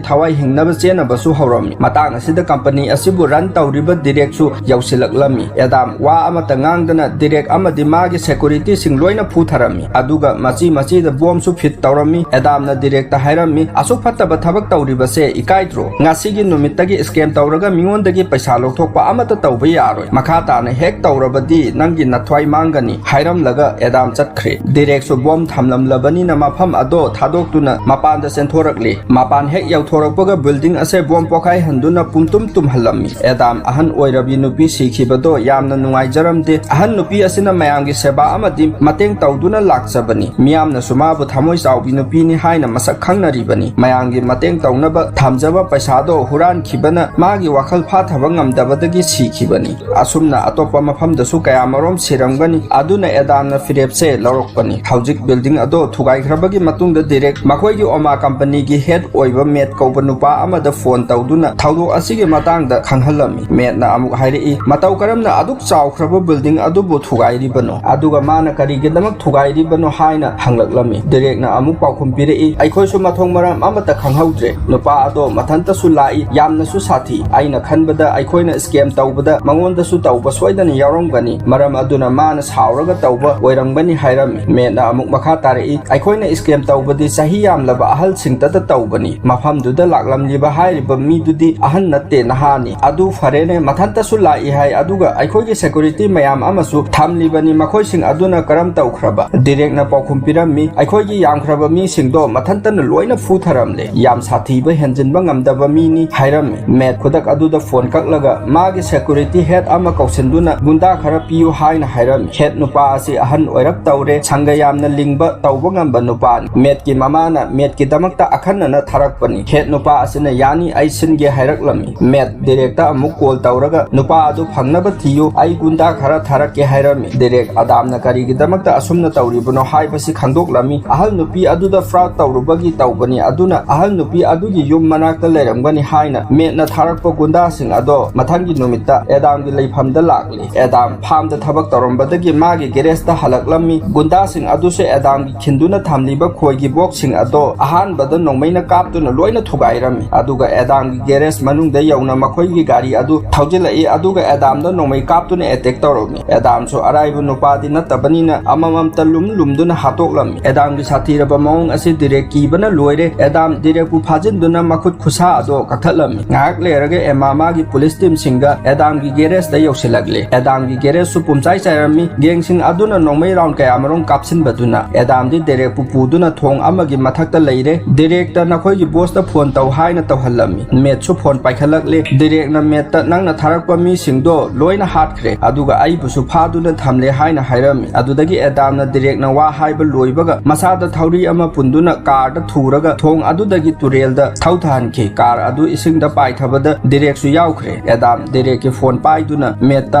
ꯊꯋꯥꯏ ꯍꯤꯡꯅꯕ ꯆꯦꯟꯅꯕꯁꯨ ꯍꯧꯔꯝꯃꯤ꯫ ꯃꯇꯥꯡ ꯑꯁꯤꯗ ꯀꯝꯄꯅꯤ ꯑꯁꯤꯕꯨ ꯔꯟ ꯇꯧꯔꯤꯕ ꯗꯤꯔꯦꯛꯁꯨ ꯌꯧꯁꯤꯜꯂꯛꯂꯝꯃꯤ꯫ ꯑꯦꯗꯥꯝ ꯋꯥ ꯑꯃꯠꯇ ꯉꯥꯡꯗꯅ ꯗꯤꯔꯦꯛ ꯑꯃꯗꯤ ꯃꯥꯒꯤ ꯁꯦꯀ꯭ꯌꯨꯔꯤꯇꯤꯁꯤꯡ ꯂꯣꯏꯅ ꯐꯨꯊꯔꯝꯃꯤ, ꯑꯗꯨꯒ ꯃꯆꯤ ꯃꯆꯤꯗ ꯕꯣꯝꯁꯨ ꯐꯤꯠ ꯇꯧꯔꯝꯃꯤ꯫ ꯑꯦꯗꯥꯝꯅ ꯗꯤꯔꯦꯛꯇ ꯍꯥꯏꯔꯝꯃꯤ, "ꯑꯁꯨꯛ ꯐꯠꯇꯕ ꯊꯕꯛ ꯇꯧꯔꯤꯕꯁꯦ ꯏꯀꯥꯏꯗ꯭ꯔꯣ? ꯉꯁꯤꯒꯤ ꯅꯨꯃꯤꯠꯇꯒꯤ ꯁ꯭ꯀꯦꯝ ꯇꯧꯔꯒ ꯃꯤꯉꯣꯟꯗꯒꯤ ꯄꯩꯁꯥ ꯂꯧꯊꯣꯛꯄ ꯑꯃꯠꯇ ꯇꯧꯕ ꯌꯥꯔꯣꯏ꯫ ꯃꯈꯥ ꯇꯥꯅ ꯍꯦꯛ ꯇꯧꯔꯕꯗꯤ ꯅꯪꯒꯤ ꯅꯊ꯭ꯋꯥꯏ ꯃꯥꯡꯒꯅꯤ" ꯍꯥꯏꯔꯝꯂꯒ ꯑꯦꯗꯥꯝ ꯆꯠꯈ꯭ꯔꯦ꯫ ꯗꯤꯔꯦꯛꯁꯨ ꯕꯣꯝ ꯊꯝꯂꯝꯂꯕꯅꯤꯅ ꯃꯐꯝ ꯑꯗꯣ ꯊꯥꯗꯣꯛꯇꯨꯅ ꯃꯄꯥꯟꯗ ꯆꯦꯟꯊꯣꯔꯛꯂꯤ꯫ ꯃꯄꯥꯟ ꯍꯦꯛ ꯌꯧꯊꯣꯔꯛꯄꯒ ꯕꯤꯜꯗꯤꯡ ꯑꯁꯦ ꯕꯣꯝ ꯄꯣꯈꯥꯏꯍꯟꯗꯨꯅ ꯄꯨꯝꯇꯨꯝ ꯇꯨꯝꯍꯜꯂꯝꯃꯤ꯫ ꯑꯦꯗꯥꯝ ꯑꯍꯟ ꯑꯣꯏꯔꯕꯤ ꯅꯨꯄꯤ ꯁꯤꯈꯤꯕꯗꯣ ꯌꯥꯝꯅ ꯅꯨꯡꯉꯥꯏꯖꯔꯝꯗꯦ꯫ ꯑꯍꯟ ꯅꯨꯄꯤ ꯑꯁꯤꯅ ꯃꯌꯥꯝꯒꯤ ꯁꯦꯕꯥ ꯑꯃꯗꯤ ꯃꯇꯦꯡ ꯇꯧꯗꯨꯅ ꯂꯥꯛꯆꯕꯅꯤ꯫ ꯃꯤꯌꯥꯝꯅꯁꯨ ꯃꯥꯕꯨ ꯊꯃꯣꯏ ꯆꯥꯎꯕꯤ ꯅꯨꯄꯤꯅꯤ ꯍꯥꯏꯅ ꯃꯁꯛ ꯈꯪꯅꯔꯤꯕꯅꯤ꯫ ꯃꯌꯥꯝꯒꯤ ꯃꯇꯦꯡ ꯇꯧꯅꯕ ꯊꯝꯖꯕ ꯄꯩꯁꯥꯗꯣ ꯍꯨꯔꯥꯟꯈꯤꯕꯅ ꯃꯥꯒꯤ ꯋꯥꯈꯜ ꯐꯥꯊꯕ ꯉꯝꯗꯕꯗꯒꯤ ꯁꯤꯈꯤꯕꯅꯤ꯫ ꯑꯁꯨꯝꯅ ꯑꯇꯣꯞꯄ ꯃꯐꯝꯗꯁꯨ ꯀꯌꯥꯃꯔꯣꯝ ꯁꯤꯔꯝꯒꯅꯤ꯫ ꯑꯗꯨꯅ ꯑꯦꯗꯥꯝꯅ ꯐꯤꯔꯦꯞꯁꯦ ꯂꯧꯔꯛꯄꯅꯤ꯫ ꯍꯧꯖꯤꯛ ꯕꯤꯜꯗꯤꯡ ꯑꯗꯣ ꯊꯨꯒꯥꯏꯈ꯭ꯔꯕꯒꯤ ꯃꯇꯨꯡꯗ ꯗꯤꯔꯦꯛ ꯃꯈꯣꯏꯒꯤ ꯑꯣꯃꯥ ꯀꯝꯄꯅꯤꯒꯤ ꯍꯦꯗ ꯑꯣꯏꯕ ꯃꯦꯠ ꯀꯧꯕ ꯅꯨꯄꯥ ꯑꯃꯗ ꯐꯣꯟ ꯇꯧꯗꯨꯅ ꯊꯧꯗꯣꯛ ꯑꯁꯤꯒꯤ ꯃꯇꯥꯡꯗ ꯈꯪꯍꯜꯂꯝꯃꯤ꯫ ꯃꯦꯠꯅ ꯑꯃꯨꯛ ꯍꯥꯏꯔꯛꯏ, "ꯃꯇꯧ ꯀꯔꯝꯅ ꯑꯗꯨꯛ ꯆꯥꯎꯈ꯭ꯔꯕ ꯕꯤꯜꯗꯤꯡ ꯑꯗꯨꯕꯨ ꯊꯨꯒꯥꯏꯔꯤꯕꯅꯣ? ꯑꯗꯨꯒ ꯃꯥꯅ ꯀꯔꯤꯒꯤꯗꯃꯛ ꯊꯨꯒꯥꯏꯔꯤꯕꯅꯣ?" ꯍꯥꯏꯅ ꯍꯪꯂꯛꯂꯝꯃꯤ꯫ ꯗꯤꯔꯦꯛꯅ ꯑꯃꯨꯛ ꯄꯥꯎꯈꯨꯝ ꯄꯤꯔꯛꯏ, "ꯑꯩꯈꯣꯏꯁꯨ ꯃꯊꯣꯡ ꯃꯔꯝ ꯑꯃꯠꯇ ꯈꯪꯍꯧꯗ꯭ꯔꯦ꯫ ꯅꯨꯄꯥ ꯑꯗꯣ ꯃꯊꯟꯇꯁꯨ ꯂꯥꯛꯏ, ꯌꯥꯝꯅꯁꯨ ꯁꯥꯊꯤ꯫ ꯑꯩꯅ ꯈꯟꯕꯗ ꯑꯩꯈꯣꯏꯅ ꯁ꯭ꯀꯦꯝ ꯇꯧꯕꯗ ꯃꯉꯣꯟꯗꯁꯨ ꯇꯧꯕ ꯁꯣꯏꯗꯅ ꯌꯥꯎꯔꯝꯒꯅꯤ꯫ ꯃꯔꯝ ꯑꯗꯨꯅ ꯃꯥꯅ ꯁꯥꯎꯔꯒ ꯇꯧꯕ ꯑꯣꯏꯔꯝꯒꯅꯤ" ꯍꯥꯏꯔꯝꯃꯤ꯫ ꯃꯦꯠꯅ ꯑꯃꯨꯛ ꯃꯈꯥ ꯇꯥꯔꯛꯏ, "ꯑꯩꯈꯣꯏꯅ ꯁ꯭ꯀꯦꯝ ꯇꯧꯕꯗꯤ ꯆꯍꯤ ꯌꯥꯝꯂꯕ ꯑꯍꯜꯁꯤꯡꯗꯇ ꯇꯧꯕꯅꯤ꯫ ꯃꯐꯝꯗꯨꯗ ꯂꯥꯛꯂꯝꯂꯤꯕ ꯍꯥꯏꯔꯤꯕ ꯃꯤꯗꯨꯗꯤ ꯑꯍꯟ ꯅꯠꯇꯦ, ꯅꯍꯥꯅꯤ꯫ ꯑꯗꯨ ꯐꯔꯦꯅꯦ, ꯃꯊꯟꯇꯁꯨ ꯂꯥꯛꯏ ꯍꯥꯏ, ꯑꯗꯨꯒ ꯑꯩꯈꯣꯏꯒꯤ ꯁꯦꯀ꯭ꯌꯨꯔꯤꯇꯤ ꯃꯌꯥꯝ ꯑꯃꯁꯨ ꯊꯝꯂꯤꯕꯅꯤ, ꯃꯈꯣꯏꯁꯤꯡ ꯑꯗꯨꯅ ꯀꯔꯝ ꯇꯧꯈ꯭ꯔꯕ?" ꯗꯤꯔꯦꯛꯅ ꯄꯥꯎꯈꯨꯝ ꯄꯤꯔꯝꯃꯤ, "ꯑꯩꯈꯣꯏꯒꯤ ꯌꯥꯝꯈ꯭ꯔꯕ ꯃꯤꯁꯤꯡꯗꯣ ꯃꯊꯟꯇꯅ ꯂꯣꯏꯅ ꯐꯨꯊꯔꯝꯂꯦ꯫ ꯌꯥꯝ ꯁꯥꯊꯤꯕ ꯍꯦꯟꯖꯤꯟꯕ ꯉꯝꯗꯕ ꯃꯤꯅꯤ" ꯍꯥꯏꯔꯝꯃꯤ꯫ ꯃꯦꯠ ꯈꯨꯗꯛ ꯑꯗꯨꯗ ꯐꯣꯟ ꯀꯛ ꯆꯠꯂꯒ ꯃꯥꯒꯤ security head ꯑꯃ ꯀꯧꯁꯤꯟꯗꯨꯅ ꯒꯨꯟꯗꯥ ꯈꯔ ꯄꯤꯌꯨ ꯍꯥꯏꯅ ꯍꯥꯏꯔꯝꯃꯤ꯫ Head ꯅꯨꯄꯥ ꯑꯁꯤ ꯑꯍꯟ ꯑꯣꯏꯔꯛ ꯇꯧꯔꯦ, ꯁꯪꯒ ꯌꯥꯝꯅ ꯂꯤꯡꯕ, ꯇꯧꯕ ꯉꯝꯕ ꯅꯨꯄꯥꯅꯤ꯫ Matt ꯀꯤ ꯃꯃꯥꯅ Matt ꯀꯤꯗꯃꯛꯇ ꯑꯈꯟꯅꯅ ꯊꯥꯔꯛꯄꯅꯤ꯫ Head ꯅꯨꯄꯥ ꯑꯁꯤꯅ ꯌꯥꯅꯤ, ꯑꯩ ꯁꯤꯟꯒꯦ ꯍꯥꯏꯔꯛꯂꯝꯃꯤ꯫ Matt Derek ꯇ ꯑꯃꯨꯛ call ꯇꯧꯔꯒ ꯅꯨꯄꯥ ꯑꯗꯨ ꯐꯪꯅꯕ ꯊꯤꯌꯨ, ꯑꯩ ꯒꯨꯟꯗꯥ ꯈꯔ ꯊꯥꯔꯛꯀꯦ ꯍꯥꯏꯔꯝꯃꯤ꯫ Derek Adam ꯅ ꯀꯔꯤꯒꯤꯗꯃꯛꯇ ꯑꯁꯨꯝꯅ ꯇꯧꯔꯤꯕꯅꯣ ꯍꯥꯏꯕꯁꯤ ꯈꯪꯗꯣꯛꯂꯝꯃꯤ꯫ ꯑꯍꯜ ꯅꯨꯄꯤ ꯑꯗꯨꯗ fraud ꯇꯧꯔꯨꯕꯒꯤ ꯇꯧꯕꯅꯤ, ꯑꯗꯨꯅ ꯑꯍꯜ ꯅꯨꯄꯤ ꯑꯗꯨꯒꯤ ꯌꯨꯝ ꯃꯅꯥꯛꯇ ꯂꯩꯔꯝꯒꯅꯤ ꯍꯥꯏꯅ Matt ꯅ ꯊꯥꯔꯛꯄ ꯒꯨꯟꯗꯥꯁꯤꯡ ꯑꯗꯣ ꯃꯊꯪꯒꯤ ꯅꯨꯃꯤꯠꯇ Adam ꯒꯤ ꯂꯩꯐꯝꯗ ꯂꯥꯛꯂꯤ꯫ Adam farm ꯗ ꯊꯕꯛ ꯇꯧꯔꯝꯕꯗꯒꯤ ꯃꯥꯒꯤ garage ꯇ ꯍꯜꯂꯛꯂꯝꯃꯤ꯫ ꯒꯨꯟꯗꯥꯁꯤꯡ ꯑꯗꯨꯁꯨ Adam ꯒꯤ ꯈꯤꯟꯗꯨꯅ ꯊꯝꯂꯤꯕ ꯈꯣꯏꯒꯤ ꯕꯣꯛꯁꯁꯤꯡ ꯑꯗꯣ ꯑꯍꯥꯟꯕꯗ ꯅꯣꯡꯃꯩꯅ ꯀꯥꯞꯇꯨꯅ ꯂꯣꯏꯅ ꯊꯨꯒꯥꯏꯔꯝꯃꯤ꯫ ꯑꯗꯨꯒ Adam ꯒꯤ garage ꯃꯅꯨꯡꯗ ꯌꯧꯅ ꯃꯈꯣꯏꯒꯤ ꯒꯥꯔꯤ ꯑꯗꯨ ꯊꯧꯖꯤꯜꯂꯛꯏ, ꯑꯗꯨꯒ Adam ꯗ ꯅꯣꯡꯃꯩ ꯀꯥꯞꯇꯨꯅ attack ꯇꯧꯔꯝꯃꯤ꯫ Adam ꯁꯨ ꯑꯔꯥꯏꯕ ꯅꯨꯄꯥꯗꯤ ꯅꯠꯇꯕꯅꯤꯅ ꯑꯃꯃꯝꯇ ꯂꯨꯝ ꯂꯨꯝꯗꯨꯅ ꯍꯥꯠꯇꯣꯛꯂꯝꯃꯤ꯫ Adam ꯒꯤ ꯁꯥꯊꯤꯔꯕ ꯃꯑꯣꯡ ꯑꯁꯤ Derek ꯀꯤꯕꯅ ꯂꯣꯏꯔꯦ꯫ Adam Derek ꯄꯨ ꯐꯥꯖꯤꯟꯗꯨꯅ ꯃꯈꯨꯠ ꯈꯨꯠꯁꯥ ꯑꯗꯣ ꯀꯛꯊꯠꯂꯝꯃꯤ꯫ ꯉꯥꯏꯍꯥꯛ ꯂꯩꯔꯒ Emma ꯃꯥꯒꯤ police team ꯁꯤꯡꯒ Adam ꯒꯤ garage ꯇ ꯌꯧꯁꯤꯜꯂꯛꯂꯦ꯫ Adam ꯒꯤ garage ꯁꯨ ꯄꯨꯝꯆꯥꯏ ꯆꯥꯏꯔꯝꯃꯤ꯫ Gang ꯁꯤꯡ ꯑꯗꯨꯅ ꯅꯣꯡꯃꯩ round ꯀꯌꯥꯃꯔꯨꯝ ꯀꯥꯞꯁꯤꯟꯕꯗꯨꯅ Adam ꯗꯤ Derek ꯄꯨ ꯄꯨꯗꯨꯅ ꯊꯣꯡ ꯑꯃꯒꯤ ꯃꯊꯛꯇ ꯂꯩꯔꯦ꯫ Derek ꯇ ꯅꯈꯣꯏꯒꯤ boss ꯇ phone ꯇꯧ ꯍꯥꯏꯅ ꯇꯧꯍꯜꯂꯝꯃꯤ꯫ Matt ꯁꯨ phone ꯄꯥꯏꯈꯠꯂꯛꯂꯦ꯫ Derek ꯅ Matt ꯇ ꯅꯪꯅ ꯊꯥꯔꯛꯄ ꯃꯤꯁꯤꯡꯗꯣ ꯂꯣꯏꯅ ꯍꯥꯠꯈ꯭ꯔꯦ, ꯑꯗꯨꯒ ꯑꯩꯕꯨꯁꯨ ꯐꯥꯗꯨꯅ ꯊꯝꯂꯦ ꯍꯥꯏꯅ ꯍꯥꯏꯔꯝꯃꯤ꯫ ꯑꯗꯨꯗꯒꯤ Adam ꯅ Derek ꯅ ꯋꯥ ꯍꯥꯏꯕ ꯂꯣꯏꯕꯒ ꯃꯁꯥꯗ ꯊꯧꯔꯤ ꯑꯃ ꯄꯨꯟꯗꯨꯅ car ꯗ ꯊꯨꯔꯒ ꯊꯣꯡ ꯑꯗꯨꯗꯒꯤ ꯇꯨꯔꯦꯜꯗ ꯊꯧꯊꯍꯟꯈꯤ꯫ Car ꯑꯗꯨ ꯏꯁꯤꯡꯗ ꯄꯥꯏꯊꯕꯗ Derek ꯁꯨ ꯌꯥꯎꯈ꯭ꯔꯦ꯫ Adam Derek ꯀꯤ phone ꯄꯥꯏꯗꯨꯅ Matt ꯇ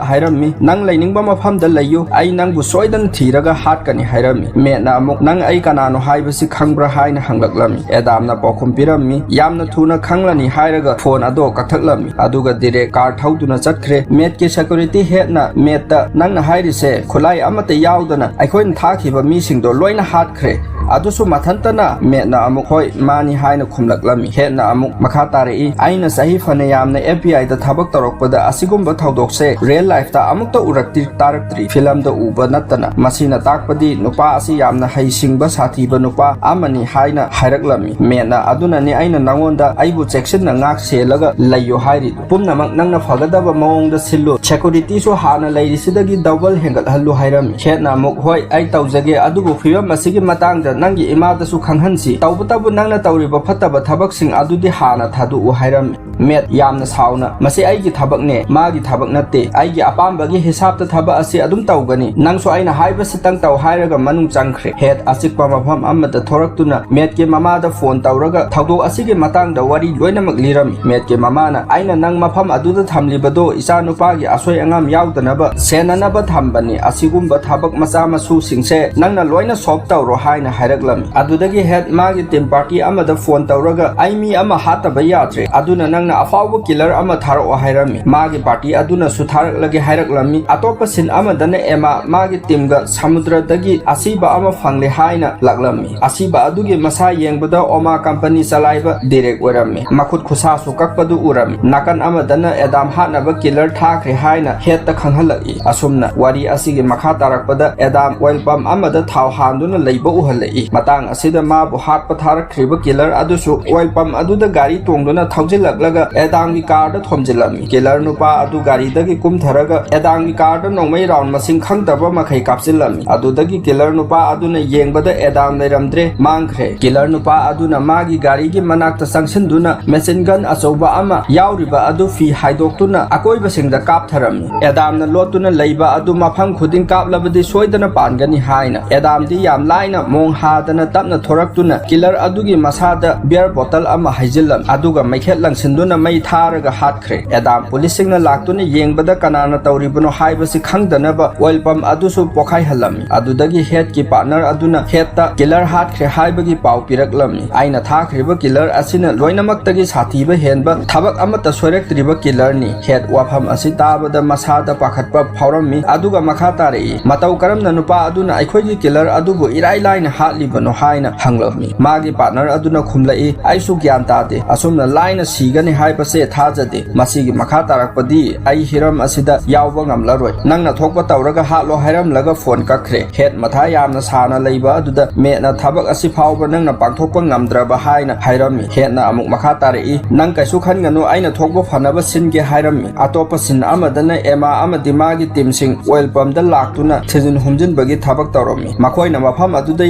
ꯍꯥꯏꯔꯝꯃꯤ, "ꯅꯪ ꯂꯩꯅꯤꯡꯕ ꯃꯐꯝꯗ ꯂꯩꯌꯨ, ꯑꯩ ꯅꯪꯕꯨ ꯁꯣꯏꯗꯅ ꯊꯤꯔꯒ ꯍꯥꯠꯀꯅꯤ" ꯍꯥꯏꯔꯝꯃꯤ꯫ Matt ꯅ ꯑꯃꯨꯛ, "ꯅꯪ ꯑꯩ ꯀꯅꯥꯅꯣ ꯍꯥꯏꯕꯁꯤ ꯈꯪꯕ꯭ꯔꯥ?" ꯍꯥꯏꯅ ꯍꯪꯂꯛꯂꯝꯃꯤ꯫ Adam ꯅ ꯄꯥꯎꯈꯨꯝ ꯄꯤꯔꯝꯃꯤ, "ꯌꯥꯝꯅ ꯊꯨꯅ ꯈꯪꯂꯅꯤ" ꯍꯥꯏꯔꯒ phone ꯑꯗꯣ ꯀꯛꯊꯠꯂꯝꯃꯤ꯫ ꯑꯗꯨꯒ Derek car ꯊꯧꯗꯨꯅ ꯆꯠꯈ꯭ꯔꯦ꯫ Matt ꯀꯤ security head ꯅ Matt ꯇ, "ꯅꯪꯅ ꯍꯥꯏꯔꯤꯁꯦ ꯈꯨꯠꯂꯥꯏ ꯑꯃꯠꯇ ꯌꯥꯎꯗꯅ ꯑꯩꯈꯣꯏꯅ ꯊꯥꯈꯤꯕ ꯃꯤꯁꯤꯡꯗꯣ ꯂꯣꯏꯅ ꯍꯥꯠꯈ꯭ꯔꯦ, ꯑꯗꯨꯁꯨ ꯃꯊꯟꯇꯅ?" Matt ꯅ ꯑꯃꯨꯛ, "ꯍꯣꯏ, ꯃꯥꯅꯤ" ꯍꯥꯏꯅ ꯈꯨꯝꯂꯛꯂꯝꯃꯤ꯫ Head ꯅ ꯑꯃꯨꯛ ꯃꯈꯥ ꯇꯥꯔꯛꯏ, "ꯑꯩꯅ ꯆꯍꯤ ꯐꯅ ꯌꯥꯝꯅ F B I ꯗ ꯊꯕꯛ ꯇꯧꯔꯛꯄꯗ ꯑꯁꯤꯒꯨꯝꯕ ꯊꯧꯗꯣꯛꯁꯦ real life ꯇ ꯑꯃꯨꯛꯇ ꯎꯔꯛꯇ꯭ꯔꯤ, ꯇꯥꯔꯛꯇ꯭ꯔꯤ, film ꯗ ꯎꯕ ꯅꯠꯇꯅ꯫ ꯃꯁꯤꯅ ꯇꯥꯛꯄꯗꯤ ꯅꯨꯄꯥ ꯑꯁꯤ ꯌꯥꯝꯅ ꯍꯩꯁꯤꯡꯕ, ꯁꯥꯊꯤꯕ ꯅꯨꯄꯥ ꯑꯃꯅꯤ" ꯍꯥꯏꯅ ꯍꯥꯏꯔꯛꯂꯝꯃꯤ꯫ Matt ꯅ, "ꯑꯗꯨꯅꯅꯤ ꯑꯩꯅ ꯅꯉꯣꯟꯗ ꯑꯩꯕꯨ ꯆꯦꯛꯁꯤꯟꯅ ꯉꯥꯛ ꯁꯦꯜꯂꯒ ꯂꯩꯌꯨ ꯍꯥꯏꯔꯤꯗꯨ꯫ ꯄꯨꯝꯅꯃꯛ ꯅꯪꯅ ꯐꯒꯗꯕ ꯃꯑꯣꯡꯗ ꯁꯤꯜꯂꯨ꯫ Security ꯁꯨ ꯍꯥꯟꯅ ꯂꯩꯔꯤꯁꯤꯗꯒꯤ double ꯍꯦꯟꯒꯠꯍꯜꯂꯨ" ꯍꯥꯏꯔꯝꯃꯤ꯫ Head ꯅ ꯑꯃꯨꯛ, "ꯍꯣꯏ, ꯑꯩ ꯇꯧꯖꯒꯦ, ꯑꯗꯨꯕꯨ ꯐꯤꯕꯝ ꯑꯁꯤꯒꯤ ꯃꯇꯥꯡꯗ ꯅꯪꯒꯤ ꯏꯃꯥꯗꯁꯨ ꯈꯪꯍꯟꯁꯤ꯫ ꯇꯧꯕꯇꯕꯨ ꯅꯪꯅ ꯇꯧꯔꯤꯕ ꯐꯠꯇꯕ ꯊꯕꯛꯁꯤꯡ ꯑꯗꯨꯗꯤ ꯍꯥꯟꯅ ꯊꯥꯗꯣꯛꯎ" ꯍꯥꯏꯔꯝꯃꯤ꯫ ꯃꯦꯠ ꯌꯥꯝꯅ ꯁꯥꯎꯅ, "ꯃꯁꯤ ꯑꯩꯒꯤ ꯊꯕꯛꯅꯦ, ꯃꯥꯒꯤ ꯊꯕꯛ ꯅꯠꯇꯦ꯫ ꯑꯩꯒꯤ ꯑꯄꯥꯝꯕꯒꯤ ꯍꯤꯁꯥꯞꯇ ꯊꯕꯛ ꯑꯁꯤ ꯑꯗꯨꯝ ꯇꯧꯒꯅꯤ꯫ ꯅꯪꯁꯨ ꯑꯩꯅ ꯍꯥꯏꯕꯁꯤꯇꯪ ꯇꯧ" ꯍꯥꯏꯔꯒ ꯃꯅꯨꯡ ꯆꯪꯈ꯭ꯔꯦ꯫ ꯍꯦꯠ ꯑꯆꯤꯛꯄ ꯃꯐꯝ ꯑꯃꯗ ꯊꯣꯔꯛꯇꯨꯅ ꯃꯦꯠꯀꯤ ꯃꯃꯥꯗ ꯐꯣꯟ ꯇꯧꯔꯒ ꯊꯧꯗꯣꯛ ꯑꯁꯤꯒꯤ ꯃꯇꯥꯡꯗ ꯋꯥꯔꯤ ꯂꯣꯏꯅꯃꯛ ꯂꯤꯔꯝꯃꯤ꯫ ꯃꯦꯠꯀꯤ ꯃꯃꯥꯅ, "ꯑꯩꯅ ꯅꯪ ꯃꯐꯝ ꯑꯗꯨꯗ ꯊꯝꯂꯤꯕꯗꯣ ꯏꯆꯥꯅꯨꯄꯥꯒꯤ ꯑꯁꯣꯏ ꯑꯉꯥꯝ ꯌꯥꯎꯗꯅꯕ ꯁꯦꯟꯅꯅꯕ ꯊꯝꯕꯅꯤ꯫ ꯑꯁꯤꯒꯨꯝꯕ ꯊꯕꯛ ꯃꯆꯥ ꯃꯁꯨꯁꯤꯡꯁꯦ ꯅꯪꯅ ꯂꯣꯏꯅ ꯁꯣꯜꯕ ꯇꯧꯔꯣ" ꯍꯥꯏꯅ ꯍꯥꯏꯔꯛꯂꯝꯃꯤ꯫ ꯑꯗꯨꯗꯒꯤ ꯍꯦꯠ ꯃꯥꯒꯤ ꯇꯤꯝ ꯄꯥꯔꯇꯤ ꯑꯃꯗ ꯐꯣꯟ ꯇꯧꯔꯒ, "ꯑꯩ ꯃꯤ ꯑꯃ ꯍꯥꯠꯇꯕ ꯌꯥꯗ꯭ꯔꯦ, ꯑꯗꯨꯅ ꯅꯪꯅ ꯑꯐꯥꯎꯕ ꯀꯤꯂꯔ ꯑꯃ ꯊꯥꯔꯛꯑꯣ" ꯍꯥꯏꯔꯝꯃꯤ꯫ ꯃꯥꯒꯤ ꯄꯥꯔꯇꯤ ꯑꯗꯨꯅꯁꯨ ꯊꯥꯔꯛꯂꯒꯦ ꯍꯥꯏꯔꯛꯂꯝꯃꯤ꯫ ꯑꯇꯣꯞꯄ ꯁꯤꯟ ꯑꯃꯗꯅ ꯑꯦꯃꯥ ꯃꯥꯒꯤ ꯇꯤꯝꯒ ꯁꯃꯨꯗ꯭ꯔꯗꯒꯤ ꯑꯁꯤꯕ ꯑꯃ ꯐꯪꯂꯦ ꯍꯥꯏꯅ ꯂꯥꯛꯂꯝꯃꯤ꯫ ꯑꯁꯤꯕ ꯑꯗꯨꯒꯤ ꯃꯁꯥ ꯌꯦꯡꯕꯗ ꯑꯣꯃꯥ ꯀꯝꯄꯅꯤ ꯆꯂꯥꯏꯕ ꯗꯤꯔꯦꯛ ꯑꯣꯏꯔꯝꯃꯤ꯫ ꯃꯈꯨꯠ ꯈꯨꯁꯥꯁꯨ ꯀꯛꯄꯗꯨ ꯎꯔꯝꯃꯤ꯫ ꯅꯥꯀꯟ ꯑꯃꯗꯅ ꯑꯦꯗꯥꯝ ꯍꯥꯠꯅꯕ ꯀꯤꯂꯔ ꯊꯥꯈ꯭ꯔꯦ ꯍꯥꯏꯅ ꯍꯦꯠꯇ ꯈꯪꯍꯜꯂꯛꯏ꯫ ꯑꯁꯨꯝꯅ ꯋꯥꯔꯤ ꯑꯁꯤꯒꯤ ꯃꯈꯥ ꯇꯥꯔꯛꯄꯗ ꯑꯦꯗꯥꯝ ꯑꯣꯏꯜ ꯄꯝ ꯑꯃꯗ ꯊꯥꯎ ꯍꯥꯟꯗꯨꯅ ꯂꯩꯕ ꯎꯍꯜꯂꯛꯏ꯫ ꯃꯇꯥꯡ ꯑꯁꯤꯗ ꯃꯥꯕꯨ ꯍꯥꯠꯄ ꯊꯥꯔꯛꯈ꯭ꯔꯤꯕ ꯀꯤꯂꯔ ꯑꯗꯨꯁꯨ ꯑꯣꯏꯜ ꯄꯝ ꯑꯗꯨꯗ ꯒꯥꯔꯤ ꯇꯣꯡꯗꯨꯅ ꯊꯧꯖꯤꯜꯂꯛꯂꯒ ꯑꯦꯗꯥꯝꯒꯤ ꯀꯥꯔꯗ ꯊꯣꯝꯖꯤꯜꯂꯝꯃꯤ꯫ ꯀꯤꯂꯔ ꯅꯨꯄꯥ ꯑꯗꯨ ꯒꯥꯔꯤꯗꯒꯤ ꯀꯨꯝꯊꯔꯒ ꯑꯦꯗꯥꯝꯒꯤ ꯀꯥꯔꯗ ꯅꯣꯡꯃꯩ ꯔꯥꯎꯟ ꯃꯁꯤꯡ ꯈꯪꯗꯕ ꯃꯈꯩ ꯀꯥꯞꯁꯤꯜꯂꯝꯃꯤ꯫ ꯑꯗꯨꯗꯒꯤ ꯀꯤꯂꯔ ꯅꯨꯄꯥ ꯑꯗꯨꯅ ꯌꯦꯡꯕꯗ ꯑꯦꯗꯥꯝ ꯂꯩꯔꯝꯗ꯭ꯔꯦ, ꯃꯥꯡꯈ꯭ꯔꯦ꯫ ꯀꯤꯂꯔ ꯅꯨꯄꯥ ꯑꯗꯨꯅ ꯃꯥꯒꯤ ꯒꯥꯔꯤꯒꯤ ꯃꯅꯥꯛꯇ ꯆꯪꯁꯤꯟꯗꯨꯅ ꯃꯦꯆꯤꯟ ꯒꯟ ꯑꯆꯧꯕ ꯑꯃ ꯌꯥꯎꯔꯤꯕ ꯑꯗꯨ ꯐꯤ ꯍꯥꯏꯗꯣꯛꯇꯨꯅ ꯑꯀꯣꯏꯕꯁꯤꯡꯗ ꯀꯥꯞꯊꯔꯝꯃꯤ꯫ ꯑꯦꯗꯥꯝꯅ ꯂꯣꯠꯇꯨꯅ ꯂꯩꯕ ꯑꯗꯨ ꯃꯐꯝ ꯈꯨꯗꯤꯡ ꯀꯥꯞꯂꯕꯗꯤ ꯁꯣꯏꯗꯅ ꯄꯥꯟꯒꯅꯤ ꯍꯥꯏꯅ ꯑꯦꯗꯥꯝꯗꯤ ꯌꯥꯝ ꯂꯥꯏꯅ ꯃꯣꯡ ꯍꯥꯗꯅ ꯇꯞꯅ ꯊꯣꯔꯛꯇꯨꯅ ꯀꯤꯂꯔ ꯑꯗꯨꯒꯤ ꯃꯁꯥꯗ ꯕꯤꯌꯔ ꯕꯣꯇꯜ ꯑꯃ ꯍꯩꯖꯤꯜꯂꯝꯃꯤ꯫ ꯑꯗꯨꯒ ꯃꯩꯈꯦꯠ ꯂꯪꯁꯤꯟꯗꯨꯅ ꯃꯩ ꯊꯥꯔꯒ ꯍꯥꯠꯈ꯭ꯔꯦ꯫ ꯑꯦꯗꯥꯝ ꯄꯨꯂꯤꯁꯁꯤꯡꯅ ꯂꯥꯛꯇꯨꯅ ꯌꯦꯡꯕꯗ ꯀꯅꯥꯅ ꯇꯧꯔꯤꯕꯅꯣ ꯍꯥꯏꯕꯁꯤ ꯈꯪꯗꯅꯕ ꯑꯣꯏꯜ ꯄꯝ ꯑꯗꯨꯁꯨ ꯄꯣꯈꯥꯏꯍꯜꯂꯝꯃꯤ꯫ ꯑꯗꯨꯗꯒꯤ ꯍꯦꯠꯀꯤ ꯄꯥꯔꯠꯅꯔ ꯑꯗꯨꯅ ꯍꯦꯠꯇ ꯀꯤꯂꯔ ꯍꯥꯠꯈ꯭ꯔꯦ ꯍꯥꯏꯕꯒꯤ ꯄꯥꯎ ꯄꯤꯔꯛꯂꯝꯃꯤ꯫ "ꯑꯩꯅ ꯊꯥꯈ꯭ꯔꯤꯕ ꯀꯤꯂꯔ ꯑꯁꯤꯅ ꯂꯣꯏꯅꯃꯛꯇꯒꯤ ꯁꯥꯊꯤꯕ ꯍꯦꯟꯕ ꯊꯕꯛ ꯑꯃꯠꯇ ꯁꯣꯏꯔꯛꯇ꯭ꯔꯤꯕ ꯀꯤꯂꯔꯅꯤ"꯫ ꯍꯦꯠ ꯋꯥꯐꯝ ꯑꯁꯤ ꯇꯥꯕꯗ ꯃꯁꯥꯗ ꯄꯥꯈꯠꯄ ꯐꯥꯎꯔꯝꯃꯤ, ꯑꯗꯨꯒ ꯃꯈꯥ ꯇꯥꯔꯛꯏ, "ꯃꯇꯧ ꯀꯔꯝꯅ ꯅꯨꯄꯥ ꯑꯗꯨꯅ ꯑꯩꯈꯣꯏꯒꯤ ꯀꯤꯂꯔ ꯑꯗꯨꯕꯨ ꯏꯔꯥꯏ ꯂꯥꯏꯅ ꯍꯥꯠꯂꯤꯕꯅꯣ?" ꯍꯥꯏꯅ ꯍꯪꯂꯝꯃꯤ꯫ ꯃꯥꯒꯤ ꯄꯥꯔꯠꯅꯔ ꯑꯗꯨꯅ ꯈꯨꯝꯂꯛꯏ, "ꯑꯩꯁꯨ ꯒ꯭ꯌꯥꯟ ꯇꯥꯗꯦ꯫ ꯑꯁꯨꯝꯅ ꯂꯥꯏꯅ ꯁꯤꯒꯅꯤ ꯍꯥꯏꯕꯁꯦ ꯊꯥꯖꯗꯦ꯫ ꯃꯁꯤꯒꯤ ꯃꯈꯥ ꯇꯥꯔꯛꯄꯗꯤ ꯑꯩ ꯍꯤꯔꯝ ꯑꯁꯤꯗ ꯌꯥꯎꯕ ꯉꯝꯂꯔꯣꯏ꯫ ꯅꯪꯅ ꯊꯣꯛꯄ ꯇꯧꯔꯒ ꯍꯥꯠꯂꯣ" ꯍꯥꯏꯔꯝꯂꯒ ꯐꯣꯟ ꯀꯛꯈ꯭ꯔꯦ꯫ ꯍꯦꯠ ꯃꯊꯥ ꯌꯥꯝꯅ ꯁꯥꯅ ꯂꯩꯕ ꯑꯗꯨꯗ ꯃꯦꯠꯅ ꯊꯕꯛ ꯑꯁꯤ ꯐꯥꯎꯕ ꯅꯪꯅ ꯄꯥꯡꯊꯣꯛꯄ ꯉꯝꯗ꯭ꯔꯕ ꯍꯥꯏꯅ ꯍꯥꯏꯔꯝꯃꯤ꯫ ꯍꯦꯠꯅ ꯑꯃꯨꯛ ꯃꯈꯥ ꯇꯥꯔꯛꯏ, "ꯅꯪ ꯀꯩꯁꯨ ꯈꯟꯒꯅꯨ, ꯑꯩꯅ ꯊꯣꯛꯄ ꯐꯅꯕ ꯁꯤꯟꯒꯦ" ꯍꯥꯏꯔꯝꯃꯤ꯫ ꯑꯇꯣꯞꯄ ꯁꯤꯟ ꯑꯃꯗꯅ ꯑꯦꯃꯥ ꯑꯃꯗꯤ ꯃꯥꯒꯤ ꯇꯤꯝꯁꯤꯡ ꯑꯣꯏꯜ ꯄꯝꯗ ꯂꯥꯛꯇꯨꯅ ꯊꯤꯖꯤꯟ ꯍꯨꯝꯖꯤꯟꯕꯒꯤ ꯊꯕꯛ ꯇꯧꯔꯝꯃꯤ꯫ ꯃꯈꯣꯏꯅ ꯃꯐꯝ ꯑꯗꯨꯗ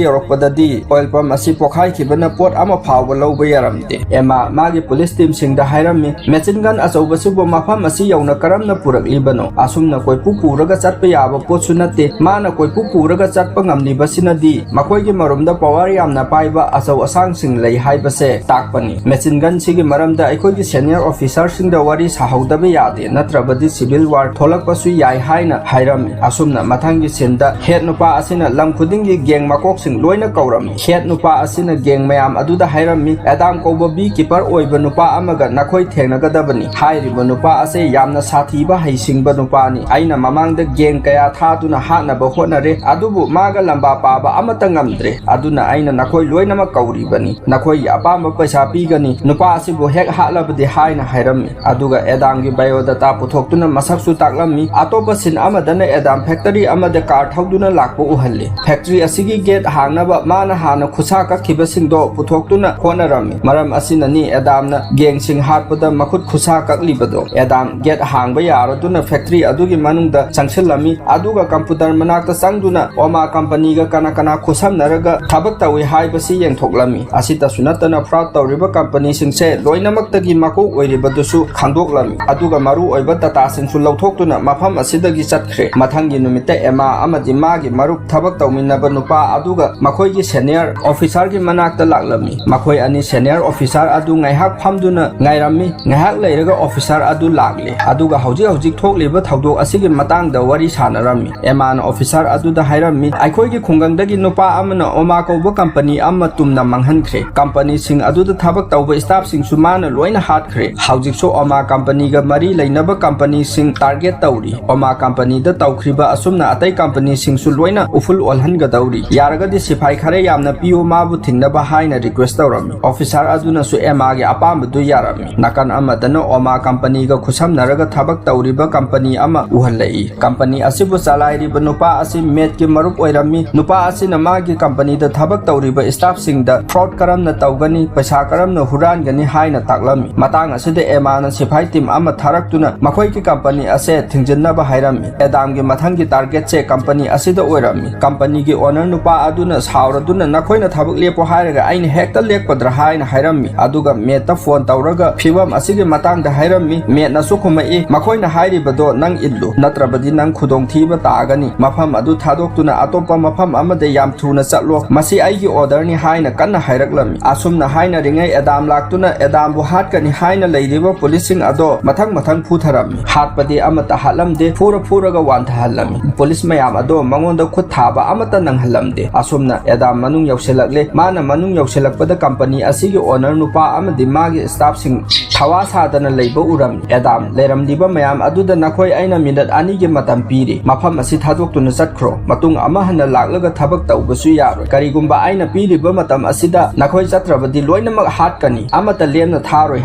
ꯌꯧꯔꯛꯄ ꯄꯗꯗꯤ oil pump ꯑꯁꯤ ꯄꯣꯈꯥꯏꯈꯤꯕꯅ ꯄꯣꯠ ꯑꯃ ꯐꯥꯎꯕ ꯂꯧꯕ ꯌꯥꯔꯝꯗꯦ꯫ ꯑꯦꯃꯥ ꯃꯥꯒꯤ ꯄꯨꯂꯤꯁ ꯇꯤꯝꯁꯤꯡꯗ ꯍꯥꯏꯔꯝꯃꯤ, "ꯃꯦꯆꯤꯟ ꯒꯟ ꯑꯆꯧꯕꯁꯤꯕꯨ ꯃꯐꯝ ꯑꯁꯤ ꯌꯧꯅ ꯀꯔꯝꯅ ꯄꯨꯔꯛꯂꯤꯕꯅꯣ? ꯑꯁꯨꯝꯅ ꯀꯣꯏꯄꯨ ꯄꯨꯔꯒ ꯆꯠꯄ ꯌꯥꯕ ꯄꯣꯠꯁꯨ ꯅꯠꯇꯦ꯫ ꯃꯥꯅ ꯀꯣꯏꯄꯨ ꯄꯨꯔꯒ ꯆꯠꯄ ꯉꯝꯂꯤꯕꯁꯤꯅꯗꯤ ꯃꯈꯣꯏꯒꯤ ꯃꯔꯨꯝꯗ power ꯌꯥꯝꯅ ꯄꯥꯏꯕ ꯑꯆꯧ ꯑꯁꯥꯡꯁꯤꯡ ꯂꯩ ꯍꯥꯏꯕꯁꯦ ꯇꯥꯛꯄꯅꯤ꯫ ꯃꯦꯆꯤꯟ ꯒꯟꯁꯤꯒꯤ ꯃꯔꯝꯗ ꯑꯩꯈꯣꯏꯒꯤ senior officerꯁꯤꯡꯗ ꯋꯥꯔꯤ ꯁꯥꯍꯧꯗꯕ ꯌꯥꯗꯦ, ꯅꯠꯇ꯭ꯔꯕꯗꯤ civil war ꯊꯣꯛꯂꯛꯄꯁꯨ ꯌꯥꯏ" ꯍꯥꯏꯅ ꯍꯥꯏꯔꯝꯃꯤ꯫ ꯑꯁꯨꯝꯅ ꯃꯊꯪꯒꯤ ꯁꯤꯟꯗ ꯍꯦꯠ ꯅꯨꯄꯥ ꯑꯁꯤꯅ ꯂꯝ ꯈꯨꯗꯤꯡꯒꯤ ꯒꯦꯡ ꯃꯀꯣꯛꯁꯤꯡ ꯂꯣꯏꯅ ꯀꯧꯔꯝꯃꯤ꯫ ꯍꯦꯠ ꯅꯨꯄꯥ ꯑꯁꯤꯅ ꯒꯦꯡ ꯃꯌꯥꯝ ꯑꯗꯨꯗ ꯍꯥꯏꯔꯝꯃꯤ, "ꯑꯦꯗꯥꯝ ꯀꯧꯕ ꯕꯤ ꯀꯤꯄꯔ ꯑꯣꯏꯕ ꯅꯨꯄꯥ ꯑꯃꯒ ꯅꯈꯣꯏ ꯊꯦꯡꯅꯒꯗꯕꯅꯤ꯫ ꯍꯥꯏꯔꯤꯕ ꯅꯨꯄꯥ ꯑꯁꯤ ꯌꯥꯝꯅ ꯁꯥꯊꯤꯕ ꯍꯩꯁꯤꯡꯕ ꯅꯨꯄꯥꯅꯤ꯫ ꯑꯩꯅ ꯃꯃꯥꯡꯗ ꯒꯦꯡ ꯀꯌꯥ ꯊꯥꯗꯨꯅ ꯍꯥꯠꯅꯕ ꯍꯣꯠꯅꯔꯦ, ꯑꯗꯨꯕꯨ ꯃꯥꯒ ꯂꯝꯕꯥ ꯄꯥꯕ ꯑꯃꯠꯇ ꯉꯝꯗ꯭ꯔꯦ꯫ ꯑꯗꯨꯅ ꯑꯩꯅ ꯅꯈꯣꯏ ꯂꯣꯏꯅꯃꯛ ꯀꯧꯔꯤꯕꯅꯤ꯫ ꯅꯈꯣꯏꯒꯤ ꯑꯄꯥꯝꯕ ꯄꯩꯁꯥ ꯄꯤꯒꯅꯤ꯫ ꯅꯨꯄꯥ ꯑꯁꯤꯕꯨ ꯍꯦꯛ ꯍꯥꯠꯂꯕꯗꯤ" ꯍꯥꯏꯅ ꯍꯥꯏꯔꯝꯃꯤ꯫ ꯑꯗꯨꯒ ꯑꯦꯗꯥꯝꯒꯤ biodata ꯄꯨꯊꯣꯛꯇꯨꯅ ꯃꯁꯛꯁꯨ ꯇꯥꯛꯂꯝꯃꯤ꯫ ꯑꯇꯣꯞꯄ ꯁꯤꯟ ꯑꯃꯗꯅ ꯑꯦꯗꯥꯝ ꯐꯦꯛꯇꯔꯤ ꯑꯃꯗ ꯀꯥꯔ ꯊꯧꯗꯨꯅ ꯂꯥꯛꯄ ꯎꯍꯜꯂꯤ꯫ ꯐꯦꯛꯇꯔꯤ ꯑꯁꯤꯒꯤ ꯒꯦꯠ ꯍꯥꯡꯅꯕ ꯃꯥꯅ ꯍꯥꯟꯅ ꯈꯨꯠꯁꯥ ꯀꯛꯈꯤꯕꯁꯤꯡꯗꯣ ꯄꯨꯊꯣꯛꯇꯨꯅ ꯍꯣꯠꯅꯔꯝꯃꯤ꯫ ꯃꯔꯝ ꯑꯁꯤꯅꯅꯤ ꯑꯦꯗꯥꯝꯅ ꯒꯦꯡꯁꯤꯡ ꯍꯥꯠꯄꯗ ꯃꯈꯨꯠ ꯈꯨꯠꯁꯥ ꯀꯛꯂꯤꯕꯗꯣ꯫ ꯑꯦꯗꯥꯝ ꯒꯦꯠ ꯍꯥꯡꯕ ꯌꯥꯔꯗꯨꯅ ꯐꯦꯛꯇꯔꯤ ꯑꯗꯨꯒꯤ ꯃꯅꯨꯡꯗ ꯆꯪꯁꯤꯜꯂꯝꯃꯤ꯫ ꯑꯗꯨꯒ ꯀꯝꯄ꯭ꯌꯨꯇꯔ ꯃꯅꯥꯛꯇ ꯆꯪꯗꯨꯅ ꯑꯣꯃꯥ ꯀꯝꯄꯅꯤꯒ ꯀꯅꯥ ꯀꯅꯥ ꯈꯨꯠꯁꯝꯅꯔꯒ ꯊꯕꯛ ꯇꯧꯏ ꯍꯥꯏꯕꯁꯤ ꯌꯦꯡꯊꯣꯛꯂꯝꯃꯤ꯫ ꯑꯁꯤꯇꯁꯨ ꯅꯠꯇꯅ, ꯐ꯭ꯔꯣꯗ ꯇꯧꯔꯤꯕ ꯀꯝꯄꯅꯤꯁꯤꯡꯁꯦ ꯂꯣꯏꯅꯃꯛꯇꯒꯤ ꯃꯀꯣꯛ ꯑꯣꯏꯔꯤꯕꯗꯨꯁꯨ ꯈꯪꯗꯣꯛꯂꯝꯃꯤ꯫ ꯑꯗꯨꯒ ꯃꯔꯨ ꯑꯣꯏꯕ ꯗꯇꯥꯁꯤꯡꯁꯨ ꯂꯧꯊꯣꯛꯇꯨꯅ ꯃꯐꯝ ꯑꯁꯤꯗꯒꯤ ꯆꯠꯈ꯭ꯔꯦ꯫ ꯃꯊꯪꯒꯤ ꯅꯨꯃꯤꯠꯇ ꯑꯦꯃꯥ ꯑꯃꯗꯤ ꯃꯥꯒꯤ ꯃꯔꯨꯞ ꯊꯕꯛ ꯇꯧꯃꯤꯟꯅꯕ ꯅꯨꯄꯥ ꯑꯗꯨꯒ ꯃꯈꯣꯏꯒꯤ senior officerꯒꯤ ꯃꯅꯥꯛꯇ ꯂꯥꯛꯂꯝꯃꯤ꯫ ꯃꯈꯣꯏ ꯑꯅꯤ senior officer ꯑꯗꯨ ꯉꯥꯏꯍꯥꯛ ꯐꯝꯗꯨꯅ ꯉꯥꯏꯔꯝꯃꯤ꯫ ꯉꯥꯏꯍꯥꯛ ꯂꯩꯔꯒ officer ꯑꯗꯨ ꯂꯥꯛꯂꯦ, ꯑꯗꯨꯒ ꯍꯧꯖꯤꯛ ꯍꯧꯖꯤꯛ ꯊꯣꯛꯂꯤꯕ ꯊꯧꯗꯣꯛ ꯑꯁꯤꯒꯤ ꯃꯇꯥꯡꯗ ꯋꯥꯔꯤ ꯁꯥꯟꯅꯔꯝꯃꯤ꯫ ꯑꯦꯃꯥꯅ officer ꯑꯗꯨꯗ ꯍꯥꯏꯔꯝꯃꯤ, "ꯑꯩꯈꯣꯏꯒꯤ ꯈꯨꯡꯒꯪꯗꯒꯤ ꯅꯨꯄꯥ ꯑꯃꯅ ꯑꯣꯃꯥ ꯀꯧꯕ ꯀꯝꯄꯅꯤ ꯑꯃ ꯇꯨꯝꯅ ꯃꯥꯡꯍꯟꯈ꯭ꯔꯦ꯫ ꯀꯝꯄꯅꯤꯁꯤꯡ ꯑꯗꯨꯗ ꯊꯕꯛ ꯇꯧꯕ staffꯁꯤꯡꯁꯨ ꯃꯥꯅ ꯂꯣꯏꯅ ꯍꯥꯠꯈ꯭ꯔꯦ꯫ ꯍꯧꯖꯤꯛꯁꯨ ꯑꯣꯃꯥ ꯀꯝꯄꯅꯤꯒ ꯃꯔꯤ ꯂꯩꯅꯕ ꯀꯝꯄꯅꯤꯁꯤꯡ target ꯇꯧꯔꯤ꯫ ꯑꯣꯃꯥ ꯀꯝꯄꯅꯤꯗ ꯇꯧꯈ꯭ꯔꯤꯕ ꯑꯁꯨꯝꯅ ꯑꯇꯩ ꯀꯝꯄꯅꯤꯁꯤꯡꯁꯨ ꯂꯣꯏꯅ ꯎꯐꯨꯜ ꯑꯣꯜꯍꯟꯒꯗꯧꯔꯤ꯫ ꯌꯥꯔꯒꯗꯤ ꯁꯤꯐꯥꯏ ꯈꯔ ꯌꯥꯝꯅ ꯄꯤꯌꯨ ꯃꯥꯕꯨ ꯊꯤꯡꯅꯕ" ꯍꯥꯏꯅ request ꯇꯧꯔꯝꯃꯤ꯫ Officer ꯑꯗꯨꯅꯁꯨ ꯑꯦꯃꯥꯒꯤ ꯑꯄꯥꯝꯕꯗꯨ ꯌꯥꯔꯝꯃꯤ꯫ ꯅꯥꯀꯟ ꯑꯃꯗꯅ ꯑꯣꯃꯥ ꯀꯝꯄꯅꯤꯒ ꯈꯨꯠꯁꯝꯅꯔꯒ ꯊꯕꯛ ꯇꯧꯔꯤꯕ ꯀꯝꯄꯅꯤ ꯑꯃ ꯎꯍꯜꯂꯛꯏ꯫ ꯀꯝꯄꯅꯤ ꯑꯁꯤꯕꯨ ꯆꯂꯥꯏꯔꯤꯕ ꯅꯨꯄꯥ ꯑꯁꯤ ꯃꯦꯠꯀꯤ ꯃꯔꯨꯞ ꯑꯣꯏꯔꯝꯃꯤ꯫ ꯅꯨꯄꯥ ꯑꯁꯤꯅ ꯃꯥꯒꯤ ꯀꯝꯄꯅꯤꯗ ꯊꯕꯛ ꯇꯧꯔꯤꯕ staffꯁꯤꯡꯗ fraud ꯀꯔꯝꯅ ꯇꯧꯒꯅꯤ, ꯄꯩꯁꯥ ꯀꯔꯝꯅ ꯍꯨꯔꯥꯟꯒꯅꯤ ꯍꯥꯏꯅ ꯇꯥꯛꯂꯝꯃꯤ꯫ ꯃꯇꯥꯡ ꯑꯁꯤꯗ ꯑꯦꯃꯥꯅ ꯁꯤꯐꯥꯏ team ꯑꯃ ꯊꯥꯔꯛꯇꯨꯅ ꯃꯈꯣꯏꯒꯤ ꯀꯝꯄꯅꯤ ꯑꯁꯦ ꯊꯤꯡꯖꯤꯟꯅꯕ ꯍꯥꯏꯔꯝꯃꯤ꯫ ꯑꯦꯗꯥꯝꯒꯤ ꯃꯊꯪꯒꯤ targetꯁꯦ ꯀꯝꯄꯅꯤ ꯑꯁꯤꯗ ꯑꯣꯏꯔꯝꯃꯤ꯫ ꯀꯝꯄꯅꯤꯒꯤ owner ꯅꯨꯄꯥ ꯑꯗꯨꯅ ꯁꯥꯎꯔꯗꯨꯅ "ꯅꯈꯣꯏꯅ ꯊꯕꯛ ꯂꯦꯞꯄꯣ ꯍꯥꯏꯔꯒ ꯑꯩꯅ ꯍꯦꯛꯇ ꯂꯦꯞꯀꯗ꯭ꯔꯥ?" ꯍꯥꯏꯅ ꯍꯥꯏꯔꯝꯃꯤ꯫ ꯑꯗꯨꯒ ꯃꯦꯠꯇ ꯐꯣꯟ ꯇꯧꯔꯒ ꯐꯤꯕꯝ ꯑꯁꯤꯒꯤ ꯃꯇꯥꯡꯗ ꯍꯥꯏꯔꯝꯃꯤ꯫ ꯃꯦꯠꯅꯁꯨ ꯈꯨꯝꯃꯛꯏ, "ꯃꯈꯣꯏꯅ ꯍꯥꯏꯔꯤꯕꯗꯣ ꯅꯪ ꯏꯜꯂꯨ, ꯅꯠꯇ꯭ꯔꯕꯗꯤ ꯅꯪ ꯈꯨꯗꯣꯡꯊꯤꯕ ꯇꯥꯒꯅꯤ꯫ ꯃꯐꯝ ꯑꯗꯨ ꯊꯥꯗꯣꯛꯇꯨꯅ ꯑꯇꯣꯞꯄ ꯃꯐꯝ ꯑꯃꯗ ꯌꯥꯝ ꯊꯨꯅ ꯆꯠꯂꯣ꯫ ꯃꯁꯤ ꯑꯩꯒꯤ ꯑꯣꯔꯗꯔꯅꯤ" ꯍꯥꯏꯅ ꯀꯟꯅ ꯍꯥꯏꯔꯛꯂꯝꯃꯤ꯫ ꯑꯁꯨꯝꯅ ꯍꯥꯏꯅꯔꯤꯉꯩ ꯑꯦꯗꯥꯝ ꯂꯥꯛꯇꯨꯅ ꯑꯦꯗꯥꯝꯕꯨ ꯍꯥꯠꯀꯅꯤ ꯍꯥꯏꯅ ꯂꯩꯔꯤꯕ ꯄꯨꯂꯤꯁꯁꯤꯡ ꯑꯗꯣ ꯃꯊꯪ ꯃꯊꯪ ꯐꯨꯊꯔꯝꯃꯤ꯫ ꯍꯥꯠꯄꯗꯤ ꯑꯃꯠꯇ ꯍꯥꯠꯂꯝꯗꯦ, ꯐꯨꯔ ꯐꯨꯔꯒ ꯋꯥꯟꯊꯍꯜꯂꯝꯃꯤ꯫ ꯄꯨꯂꯤꯁ ꯃꯌꯥꯝ ꯑꯗꯣ ꯃꯉꯣꯟꯗ ꯈꯨꯠ ꯊꯥꯕ ꯑꯃꯠꯇ ꯅꯪꯍꯜꯂꯝꯗꯦ꯫ ꯑꯁꯨꯝꯅ ꯑꯦꯗꯥꯝ ꯃꯅꯨꯡ ꯌꯧꯁꯤꯜꯂꯛꯂꯦ꯫ ꯃꯥꯅ ꯃꯅꯨꯡ ꯌꯧꯁꯤꯜꯂꯛꯄꯗ ꯀꯝꯄꯅꯤ ꯑꯁꯤꯒꯤ ꯑꯣꯅꯔ ꯅꯨꯄꯥ ꯑꯃꯗꯤ ꯃꯥꯒꯤ ꯁ꯭ꯇꯥꯐꯁꯤꯡ ꯊꯋꯥ ꯁꯥꯗꯅ ꯂꯩꯕ ꯎꯔꯝꯃꯤ꯫ ꯑꯦꯗꯥꯝ ꯂꯩꯔꯝꯂꯤꯕ ꯃꯌꯥꯝ ꯑꯗꯨꯗ "ꯅꯈꯣꯏ ꯑꯩꯅ ꯃꯤꯅꯠ ꯑꯅꯤꯒꯤ ꯃꯇꯝ ꯄꯤꯔꯤ, ꯃꯐꯝ ꯑꯁꯤ ꯊꯥꯗꯣꯛꯇꯨꯅ ꯆꯠꯈ꯭ꯔꯣ꯫ ꯃꯇꯨꯡ ꯑꯃ ꯍꯟꯅ ꯂꯥꯛꯂꯒ ꯊꯕꯛ ꯇꯧꯕꯁꯨ ꯌꯥꯔꯣꯏ꯫ ꯀꯔꯤꯒꯨꯝꯕ ꯑꯩꯅ ꯄꯤꯔꯤꯕ ꯃꯇꯝ ꯑꯁꯤꯗ ꯅꯈꯣꯏ ꯆꯠꯇ꯭ꯔꯕꯗꯤ ꯂꯣꯏꯅꯃꯛ ꯍꯥꯠꯀꯅꯤ, ꯑꯃꯠꯇ ꯂꯦꯝꯅ ꯊꯥꯔꯣꯏ"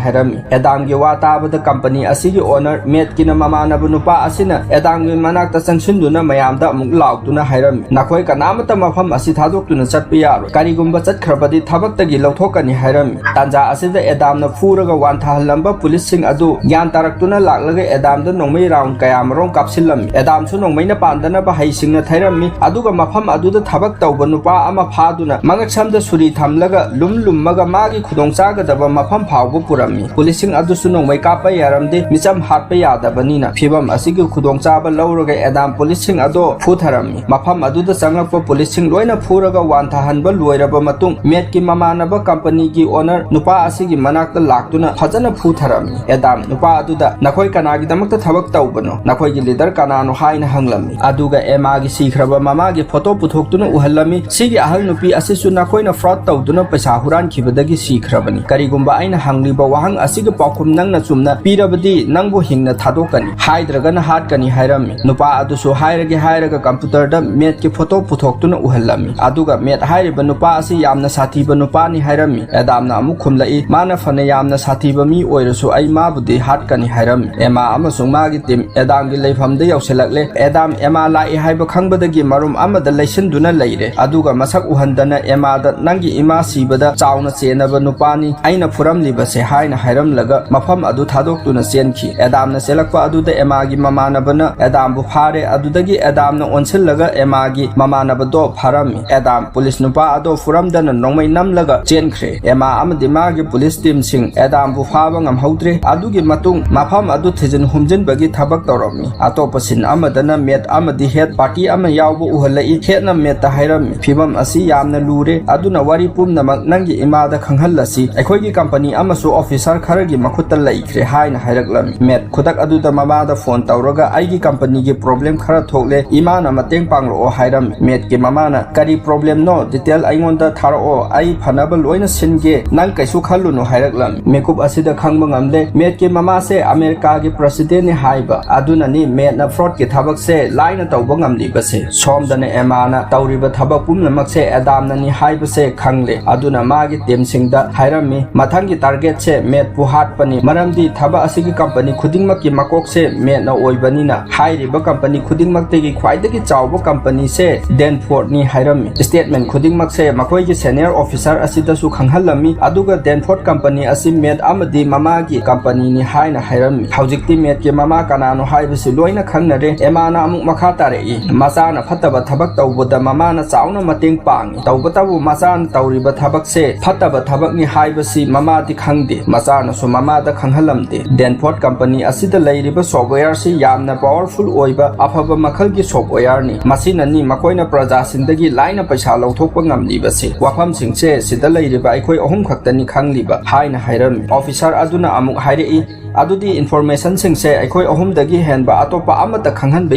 ꯍꯥꯏꯔꯝꯃꯤ꯫ ꯑꯦꯗꯥꯝꯒꯤ ꯋꯥ ꯇꯥꯕꯗ ꯀꯝꯄꯅꯤ ꯑꯁꯤꯒꯤ ꯑꯣꯅꯔ ꯃꯦꯠꯀꯤꯅ ꯃꯃꯥꯟꯅꯕ ꯅꯨꯄꯥ ꯑꯁꯤꯅ ꯑꯦꯗꯥꯝꯒꯤ ꯃꯅꯥꯛꯇ ꯆꯪꯁꯤꯟꯗꯨꯅ ꯃꯌꯥꯝꯗ ꯑꯃꯨꯛ ꯂꯥꯎꯗꯨꯅ ꯍꯥꯏꯔꯝꯃꯤ, "ꯅꯈꯣꯏ ꯀꯅꯥꯃꯠꯇ ꯃꯐꯝ ꯑꯁꯤ ꯊꯥꯗꯣꯛꯇꯨꯅ ꯆꯠꯄ ꯌꯥꯔꯣꯏ꯫ ꯀꯔꯤꯒꯨꯝꯕ ꯆꯠꯈ꯭ꯔꯕꯗꯤ ꯊꯕꯛꯇꯒꯤ ꯂꯧꯊꯣꯛꯀꯅꯤ" ꯍꯥꯏꯔꯝꯃꯤ꯫ ꯇꯥꯟꯖꯥ ꯑꯁꯤꯗ ꯑꯦꯗꯥꯝꯅ ꯐꯨꯔꯒ ꯋꯥꯟꯊꯍꯜꯂꯝꯕ ꯄꯨꯂꯤꯁꯁꯤꯡ ꯑꯗꯨ ꯒ꯭ꯌꯥꯟ ꯇꯥꯔꯛꯇꯨꯅ ꯂꯥꯛꯂꯒ ꯑꯦꯗꯥꯝꯗ ꯅꯣꯡꯃꯩ ꯔꯥꯎꯟ ꯀꯌꯥꯃꯔꯣꯝ ꯀꯥꯞꯁꯤꯜꯂꯝꯃꯤ꯫ ꯑꯦꯗꯥꯝꯁꯨ ꯅꯣꯡꯃꯩꯅ ꯄꯥꯟꯗꯅꯕ ꯍꯩꯁꯤꯡꯅ ꯊꯩꯔꯝꯃꯤ꯫ ꯑꯗꯨꯒ ꯃꯐꯝ ꯑꯗꯨꯗ ꯊꯕꯛ ꯇꯧꯕ ꯅꯨꯄꯥ ꯑꯃ ꯐꯥꯗꯨꯅ ꯃꯉꯛꯁꯝꯗ ꯁꯨꯔꯤ ꯊꯝꯂꯒ ꯂꯨꯝ ꯂꯨꯝꯃꯒ ꯃꯥꯒꯤ ꯈꯨꯗꯣꯡꯆꯥꯒꯗꯕ ꯃꯐꯝ ꯐꯥꯎꯕ ꯄꯨꯔꯝꯃꯤ꯫ ꯄꯨꯂꯤꯁꯁꯤꯡ ꯑꯗꯨꯁꯨ ꯅꯣꯡꯃꯩ ꯀꯥꯞꯄ ꯌꯥꯔꯝꯗꯦ, ꯃꯤꯆꯝ ꯍꯥꯠꯄ ꯌꯥꯗꯕꯅꯤꯅ꯫ ꯐꯤꯚꯝ ꯑꯁꯤꯒꯤ ꯈꯨꯗꯣꯡꯆꯥꯕ ꯂꯧꯔꯒ ꯑꯦꯗꯥꯝ ꯄꯨꯂꯤꯁꯁꯤꯡ ꯑꯗꯣ ꯐꯨꯊꯔꯝꯃꯤ꯫ ꯃꯐꯝ ꯑꯗꯨꯗ ꯆꯪꯂꯛꯄ ꯄꯨꯂꯤꯁꯁꯤꯡ ꯂꯣꯏꯅ ꯐꯨꯔꯒ ꯋꯥꯟꯊꯍꯟꯕ ꯂꯣꯏꯔꯕ ꯃꯇꯨꯡ, ꯃꯦꯠꯀꯤ ꯃꯃꯥꯟꯅꯕ ꯀꯝꯄꯅꯤꯒꯤ ꯑꯣꯅꯔ ꯅꯨꯄꯥ ꯑꯁꯤꯒꯤ ꯃꯅꯥꯛꯇ ꯂꯥꯛꯇꯨꯅ ꯐꯖꯅ ꯐꯨꯊꯔꯝꯃꯤ꯫ ꯑꯦꯗꯥꯝ ꯅꯨꯄꯥ ꯑꯗꯨꯗ, "ꯅꯈꯣꯏ ꯀꯅꯥꯒꯤꯗꯃꯛꯇ ꯊꯕꯛ ꯇꯧꯕꯅꯣ? ꯅꯈꯣꯏꯒꯤ ꯂꯤꯗꯔ ꯀꯅꯥꯅꯣ?" ꯍꯥꯏꯅ ꯍꯪꯂꯝꯃꯤ꯫ ꯑꯗꯨꯒ ꯑꯦꯃꯥꯒꯤ ꯁꯤꯈ꯭ꯔꯕ ꯃꯃꯥꯒꯤ ꯐꯣꯇꯣ ꯄꯨꯊꯣꯛꯇꯨꯅ ꯎꯍꯜꯂꯝꯃꯤ꯫ "ꯁꯤꯒꯤ ꯑꯍꯜ ꯅꯨꯄꯤ ꯑꯁꯤꯁꯨ ꯅꯈꯣꯏꯅ ꯐ꯭ꯔꯣꯗ ꯇꯧꯗꯨꯅ ꯄꯩꯁꯥ ꯍꯨꯔꯥꯟꯈꯤꯕꯗꯒꯤ ꯁꯤꯈ꯭ꯔꯕꯅꯤ꯫ ꯀꯔꯤꯒꯨꯝꯕ ꯑꯩꯅ ꯍꯪꯂꯤꯕ ꯋꯥꯍꯪ ꯑꯁꯤꯒꯤ ꯄꯥꯎꯈꯨꯝ ꯅꯪꯅ ꯆꯨꯝꯅ ꯄꯤꯔꯕꯗꯤ ꯅꯪꯕꯨ ꯍꯤꯡꯅ ꯊꯥꯗꯣꯛꯀꯅꯤ, ꯍꯥꯏꯗ꯭ꯔꯒꯅ ꯍꯥꯠꯀꯅꯤ" ꯍꯥꯏꯔꯝꯃꯤ꯫ ꯅꯨꯄꯥ ꯑꯗꯨꯁꯨ ꯍꯥꯏꯔꯒꯦ ꯍꯥꯏꯔꯒ ꯀꯝꯄ꯭ꯌꯨꯇꯔꯗ ꯃꯦꯠꯀꯤ ꯐꯣꯇꯣ ꯄꯨꯊꯣꯛꯇꯨꯅ ꯎꯍꯜꯂꯝꯃꯤ꯫ ꯑꯗꯨꯒ ꯃꯦꯠ ꯍꯥꯏꯔꯤꯕ ꯅꯨꯄꯥ ꯑꯁꯤ ꯌꯥꯝꯅ ꯁꯥꯊꯤꯕ ꯅꯨꯄꯥꯅꯤ ꯍꯥꯏꯔꯝꯃꯤ꯫ ꯑꯦꯗꯥꯝꯅ ꯑꯃꯨꯛ ꯈꯨꯝꯂꯛꯏ, "ꯃꯥꯅ ꯐꯅ ꯌꯥꯝꯅ ꯁꯥꯊꯤꯕ ꯃꯤ ꯑꯣꯏꯔꯁꯨ ꯑꯩ ꯃꯥꯕꯨꯗꯤ ꯍꯥꯠꯀꯅꯤ" ꯍꯥꯏꯔꯝꯃꯤ꯫ ꯑꯦꯃꯥ ꯑꯃꯁꯨꯡ ꯃꯥꯒꯤ ꯇꯤꯝ ꯑꯦꯗꯥꯝꯒꯤ ꯂꯩꯐꯝꯗ ꯌꯧꯁꯤꯜꯂꯛꯂꯦ꯫ ꯑꯦꯗꯥꯝ ꯑꯦꯃꯥ ꯂꯥꯛꯏ ꯍꯥꯏꯕ ꯈꯪꯕꯗꯒꯤ ꯃꯔꯨꯝ ꯑꯃꯗ ꯂꯩꯁꯤꯟꯗꯨꯅ ꯂꯩꯔꯦ꯫ ꯑꯗꯨꯒ ꯃꯁꯛ ꯎꯍꯟꯗꯅ ꯑꯦꯃꯥꯗ, "ꯅꯪꯒꯤ ꯏꯃꯥ ꯁꯤꯕꯗ ꯆꯥꯎꯅ ꯆꯦꯟꯅꯕ ꯅꯨꯄꯥꯅꯤ ꯑꯩꯅ ꯐꯨꯔꯝꯂꯤꯕꯁꯦ" ꯍꯥꯏꯅ ꯍꯥꯏꯔꯝꯂꯒ ꯃꯐꯝ ꯑꯗꯨ ꯊꯥꯗꯣꯛꯇꯨꯅ ꯆꯦꯟꯈꯤ꯫ ꯑꯦꯗꯥꯝꯅ ꯆꯦꯜꯂꯛꯄ ꯑꯗꯨꯗ ꯑꯦꯃꯥꯒꯤ ꯃꯃꯥꯟꯅꯕꯅ ꯑꯦꯗꯥꯝꯕꯨ ꯐꯥꯔꯦ꯫ ꯑꯗꯨꯗꯒꯤ ꯑꯦꯗꯥꯝꯅ ꯑꯣꯟꯁꯤꯜꯂꯒ ꯑꯦꯃꯥꯒꯤ ꯃꯃꯥꯟꯅꯕꯗꯣ ꯐꯥꯔꯝꯃꯤ꯫ ꯑꯦꯗꯥꯝ ꯄꯨꯂꯤꯁ ꯅꯨꯄꯥ ꯑꯗꯣ ꯐꯨꯔꯝꯗꯅ ꯅꯣꯡꯃꯩ ꯅꯝꯂꯒ ꯆꯦꯟꯈ꯭ꯔꯦ꯫ ꯑꯦꯃꯥ ꯑꯃꯗꯤ ꯃꯥꯒꯤ ꯄꯨꯂꯤꯁ ꯇꯤꯝꯁꯤꯡ ꯑꯦꯗꯥꯝꯕꯨ ꯐꯥꯕ ꯉꯝꯍꯧꯗ꯭ꯔꯦ꯫ ꯑꯗꯨꯒꯤ ꯃꯇꯨꯡ ꯃꯐꯝ ꯑꯗꯨ ꯊꯤꯖꯤꯟ ꯍꯨꯝꯖꯤꯟꯕꯒꯤ ꯊꯕꯛ ꯇꯧꯔꯝꯃꯤ꯫ ꯑꯇꯣꯞꯄ ꯁꯤꯟ ꯑꯃꯗꯅ ꯃꯦꯠ ꯑꯃꯗꯤ ꯍꯦꯠ ꯄꯥꯔꯇꯤ ꯑꯃ ꯌꯥꯎꯕ ꯎꯍꯜꯂꯛꯏ꯫ ꯍꯦꯠꯅ ꯃꯦꯠꯇ ꯍꯥꯏꯔꯝꯃꯤ, "ꯐꯤꯕꯝ ꯑꯁꯤ ꯌꯥꯝꯅ ꯂꯨꯔꯦ, ꯑꯗꯨꯅ ꯋꯥꯔꯤ ꯄꯨꯝꯅꯃꯛ ꯅꯪꯒꯤ ꯏꯃꯥꯗ ꯈꯪꯍꯜꯂꯁꯤ꯫ ꯑꯩꯈꯣꯏꯒꯤ ꯀꯝꯄꯅꯤ ꯑꯃꯁꯨ ꯑꯣꯐꯤꯁꯥꯔ ꯈꯔꯒꯤ ꯃꯈꯨꯠꯇ ꯂꯩꯈ꯭ꯔꯦ" ꯍꯥꯏꯅ ꯍꯥꯏꯔꯛꯂꯝꯃꯤ꯫ ꯃꯦꯠ ꯈꯨꯗꯛ ꯑꯗꯨꯗ ꯃꯃꯥꯗ ꯐꯣꯟ ꯇꯧꯔꯒ, "ꯑꯩꯒꯤ ꯀꯝꯄꯅꯤꯒꯤ ꯄ꯭ꯔꯣꯕ꯭ꯂꯦꯝ ꯈꯔ ꯊꯣꯛꯂꯦ, ꯏꯃꯥꯅ ꯃꯇꯦꯡ ꯄꯥꯡꯂꯛꯑꯣ" ꯍꯥꯏꯔꯝꯃꯤ꯫ ꯃꯦꯠꯀꯤ ꯃꯃꯥꯅ, "ꯀꯔꯤ ꯄ꯭ꯔꯣꯕ꯭ꯂꯦꯝꯅꯣ? ꯗꯤꯇꯦꯜ ꯑꯩꯉꯣꯟꯗ ꯊꯥꯔꯛꯑꯣ, ꯑꯩ ꯐꯅꯕ ꯂꯣꯏꯅ ꯁꯤꯟꯒꯦ, ꯅꯪ ꯀꯩꯁꯨ ꯈꯜꯂꯨꯅꯨ" ꯍꯥꯏꯔꯛꯂꯝꯃꯤ꯫ ꯃꯤꯀꯨꯞ ꯑꯁꯤꯗ ꯈꯪꯕ ꯉꯝꯂꯦ, ꯃꯦꯠꯀꯤ ꯃꯃꯥꯁꯦ ꯑꯃꯦꯔꯤꯀꯥꯒꯤ ꯄ꯭ꯔꯁꯤꯗꯦꯟꯅꯤ ꯍꯥꯏꯕ ꯑꯗꯨꯅꯅꯤ ꯃꯦꯠꯅ ꯐ꯭ꯔꯣꯗꯀꯤ ꯊꯕꯛꯁꯦ ꯂꯥꯏꯅ ꯇꯧꯕ ꯉꯝꯂꯤꯕꯁꯦ꯫ ꯁꯣꯝꯗꯅ ꯑꯦꯃꯥꯅ ꯇꯧꯔꯤꯕ ꯊꯕꯛ ꯄꯨꯝꯅꯃꯛꯁꯦ ꯑꯦꯗꯥꯝꯅꯅꯤ ꯍꯥꯏꯕꯁꯦ ꯈꯪꯂꯦ, ꯑꯗꯨꯅ ꯃꯥꯒꯤ ꯇꯤꯝꯁꯤꯡꯗ ꯍꯥꯏꯔꯝꯃꯤ, "ꯃꯊꯪꯒꯤ ꯇꯥꯔꯒꯦꯠꯁꯦ ꯃꯦꯠꯄꯨ ꯍꯥꯠꯄꯅꯤ, ꯃꯔꯝꯗꯤ ꯊꯕꯛ ꯑꯁꯤꯒꯤ ꯀꯝꯄꯅꯤ ꯈꯨꯗꯤꯡꯃꯛꯀꯤ ꯃꯀꯣꯛꯁꯦ ꯃꯦꯠꯅ ꯑꯣꯏꯕꯅꯤꯅ꯫ ꯍꯥꯏꯔꯤꯕ ꯀꯝꯄꯅꯤ ꯈꯨꯗꯤꯡꯃꯛꯇꯒꯤ ꯈ꯭ꯋꯥꯏꯗꯒꯤ ꯆꯥꯎꯕ ꯀꯝꯄꯅꯤꯁꯦ ꯗꯦꯟꯐꯣꯔꯗꯅꯤ" ꯍꯥꯏꯔꯝꯃꯤ꯫ ꯁ꯭ꯇꯦꯠꯃꯦꯟ ꯈꯨꯗꯤꯡꯃꯛꯁꯦ ꯃꯈꯣꯏꯒꯤ ꯁꯦꯅꯤꯌꯔ ꯑꯣꯐꯤꯁꯥꯔ ꯑꯁꯤꯗꯁꯨ ꯈꯪꯍꯜꯂꯝꯃꯤ, ꯑꯗꯨꯒ ꯗꯦꯟꯐꯣꯔꯗ ꯀꯝꯄꯅꯤ ꯑꯁꯤ ꯃꯦꯠ ꯑꯃꯗꯤ ꯃꯃꯥꯒꯤ ꯀꯝꯄꯅꯤꯅꯤ ꯍꯥꯏꯅ ꯍꯥꯏꯔꯝꯃꯤ꯫ ꯍꯧꯖꯤꯛꯇꯤ ꯃꯦꯠꯀꯤ ꯃꯃꯥ ꯀꯅꯥꯅꯣ ꯍꯥꯏꯕꯁꯤ ꯂꯣꯏꯅ ꯈꯪꯅꯔꯦ꯫ ꯑꯦꯃꯥꯅ ꯑꯃꯨꯛ ꯃꯈꯥ ꯇꯥꯔꯛꯏ, ꯃꯆꯥꯅ ꯐꯠꯇꯕ ꯊꯕꯛ ꯇꯧꯕꯗ ꯃꯃꯥꯅ ꯆꯥꯎꯅ ꯃꯇꯦꯡ ꯄꯥꯡꯉꯤ, ꯇꯧꯕꯇꯕꯨ ꯃꯆꯥꯅ ꯇꯧꯔꯤꯕ ꯊꯕꯛꯁꯦ ꯐꯠꯇꯕ ꯊꯕꯛꯅꯤ ꯍꯥꯏꯕꯁꯤ ꯃꯃꯥꯗꯤ ꯈꯪꯗꯦ, ꯃꯆꯥꯅꯁꯨ ꯃꯃꯥꯗ ꯈꯪꯍꯜꯂꯝꯗꯦ꯫ ꯗꯦꯟꯐꯣꯔꯗ ꯀꯝꯄꯅꯤ ꯑꯁꯤꯗ ꯂꯩꯔꯤꯕ ꯁꯣꯐꯋꯦꯌꯔꯁꯤ ꯌꯥꯝꯅ ꯄꯥꯋꯔꯐꯨꯜ ꯑꯣꯏꯕ ꯑꯐꯕ ꯃꯈꯜꯒꯤ ꯁꯣꯐꯋꯦꯌꯔꯅꯤ, ꯃꯁꯤꯅꯅꯤ ꯃꯈꯣꯏꯅ ꯄ꯭ꯔꯖꯥꯁꯤꯡꯗꯒꯤ ꯂꯥꯏꯅ ꯄꯩꯁꯥ ꯂꯧꯊꯣꯛꯄ ꯉꯝꯂꯤꯕꯁꯦ꯫ ꯋꯥꯐꯝꯁꯤꯡꯁꯦ ꯁꯤꯗ ꯂꯩꯔꯤꯕ ꯑꯩꯈꯣꯏ ꯑꯍꯨꯝ ꯈꯛꯇꯅꯤ ꯈꯪꯂꯤꯕ ꯍꯥꯏꯅ ꯍꯥꯏꯔꯝꯃꯤ꯫ ꯑꯣꯐꯤꯁꯥꯔ ꯑꯗꯨꯅ ꯑꯃꯨꯛ ꯍꯥꯏꯔꯛꯏ, "ꯑꯗꯨꯗꯤ ꯏꯟꯐꯣꯔꯃꯦꯁꯟꯁꯤꯡꯁꯦ ꯑꯩꯈꯣꯏ ꯑꯍꯨꯝꯗꯒꯤ ꯍꯦꯟꯕ ꯑꯇꯣꯞꯄ ꯑꯃꯠꯇ ꯈꯪꯍꯟꯕ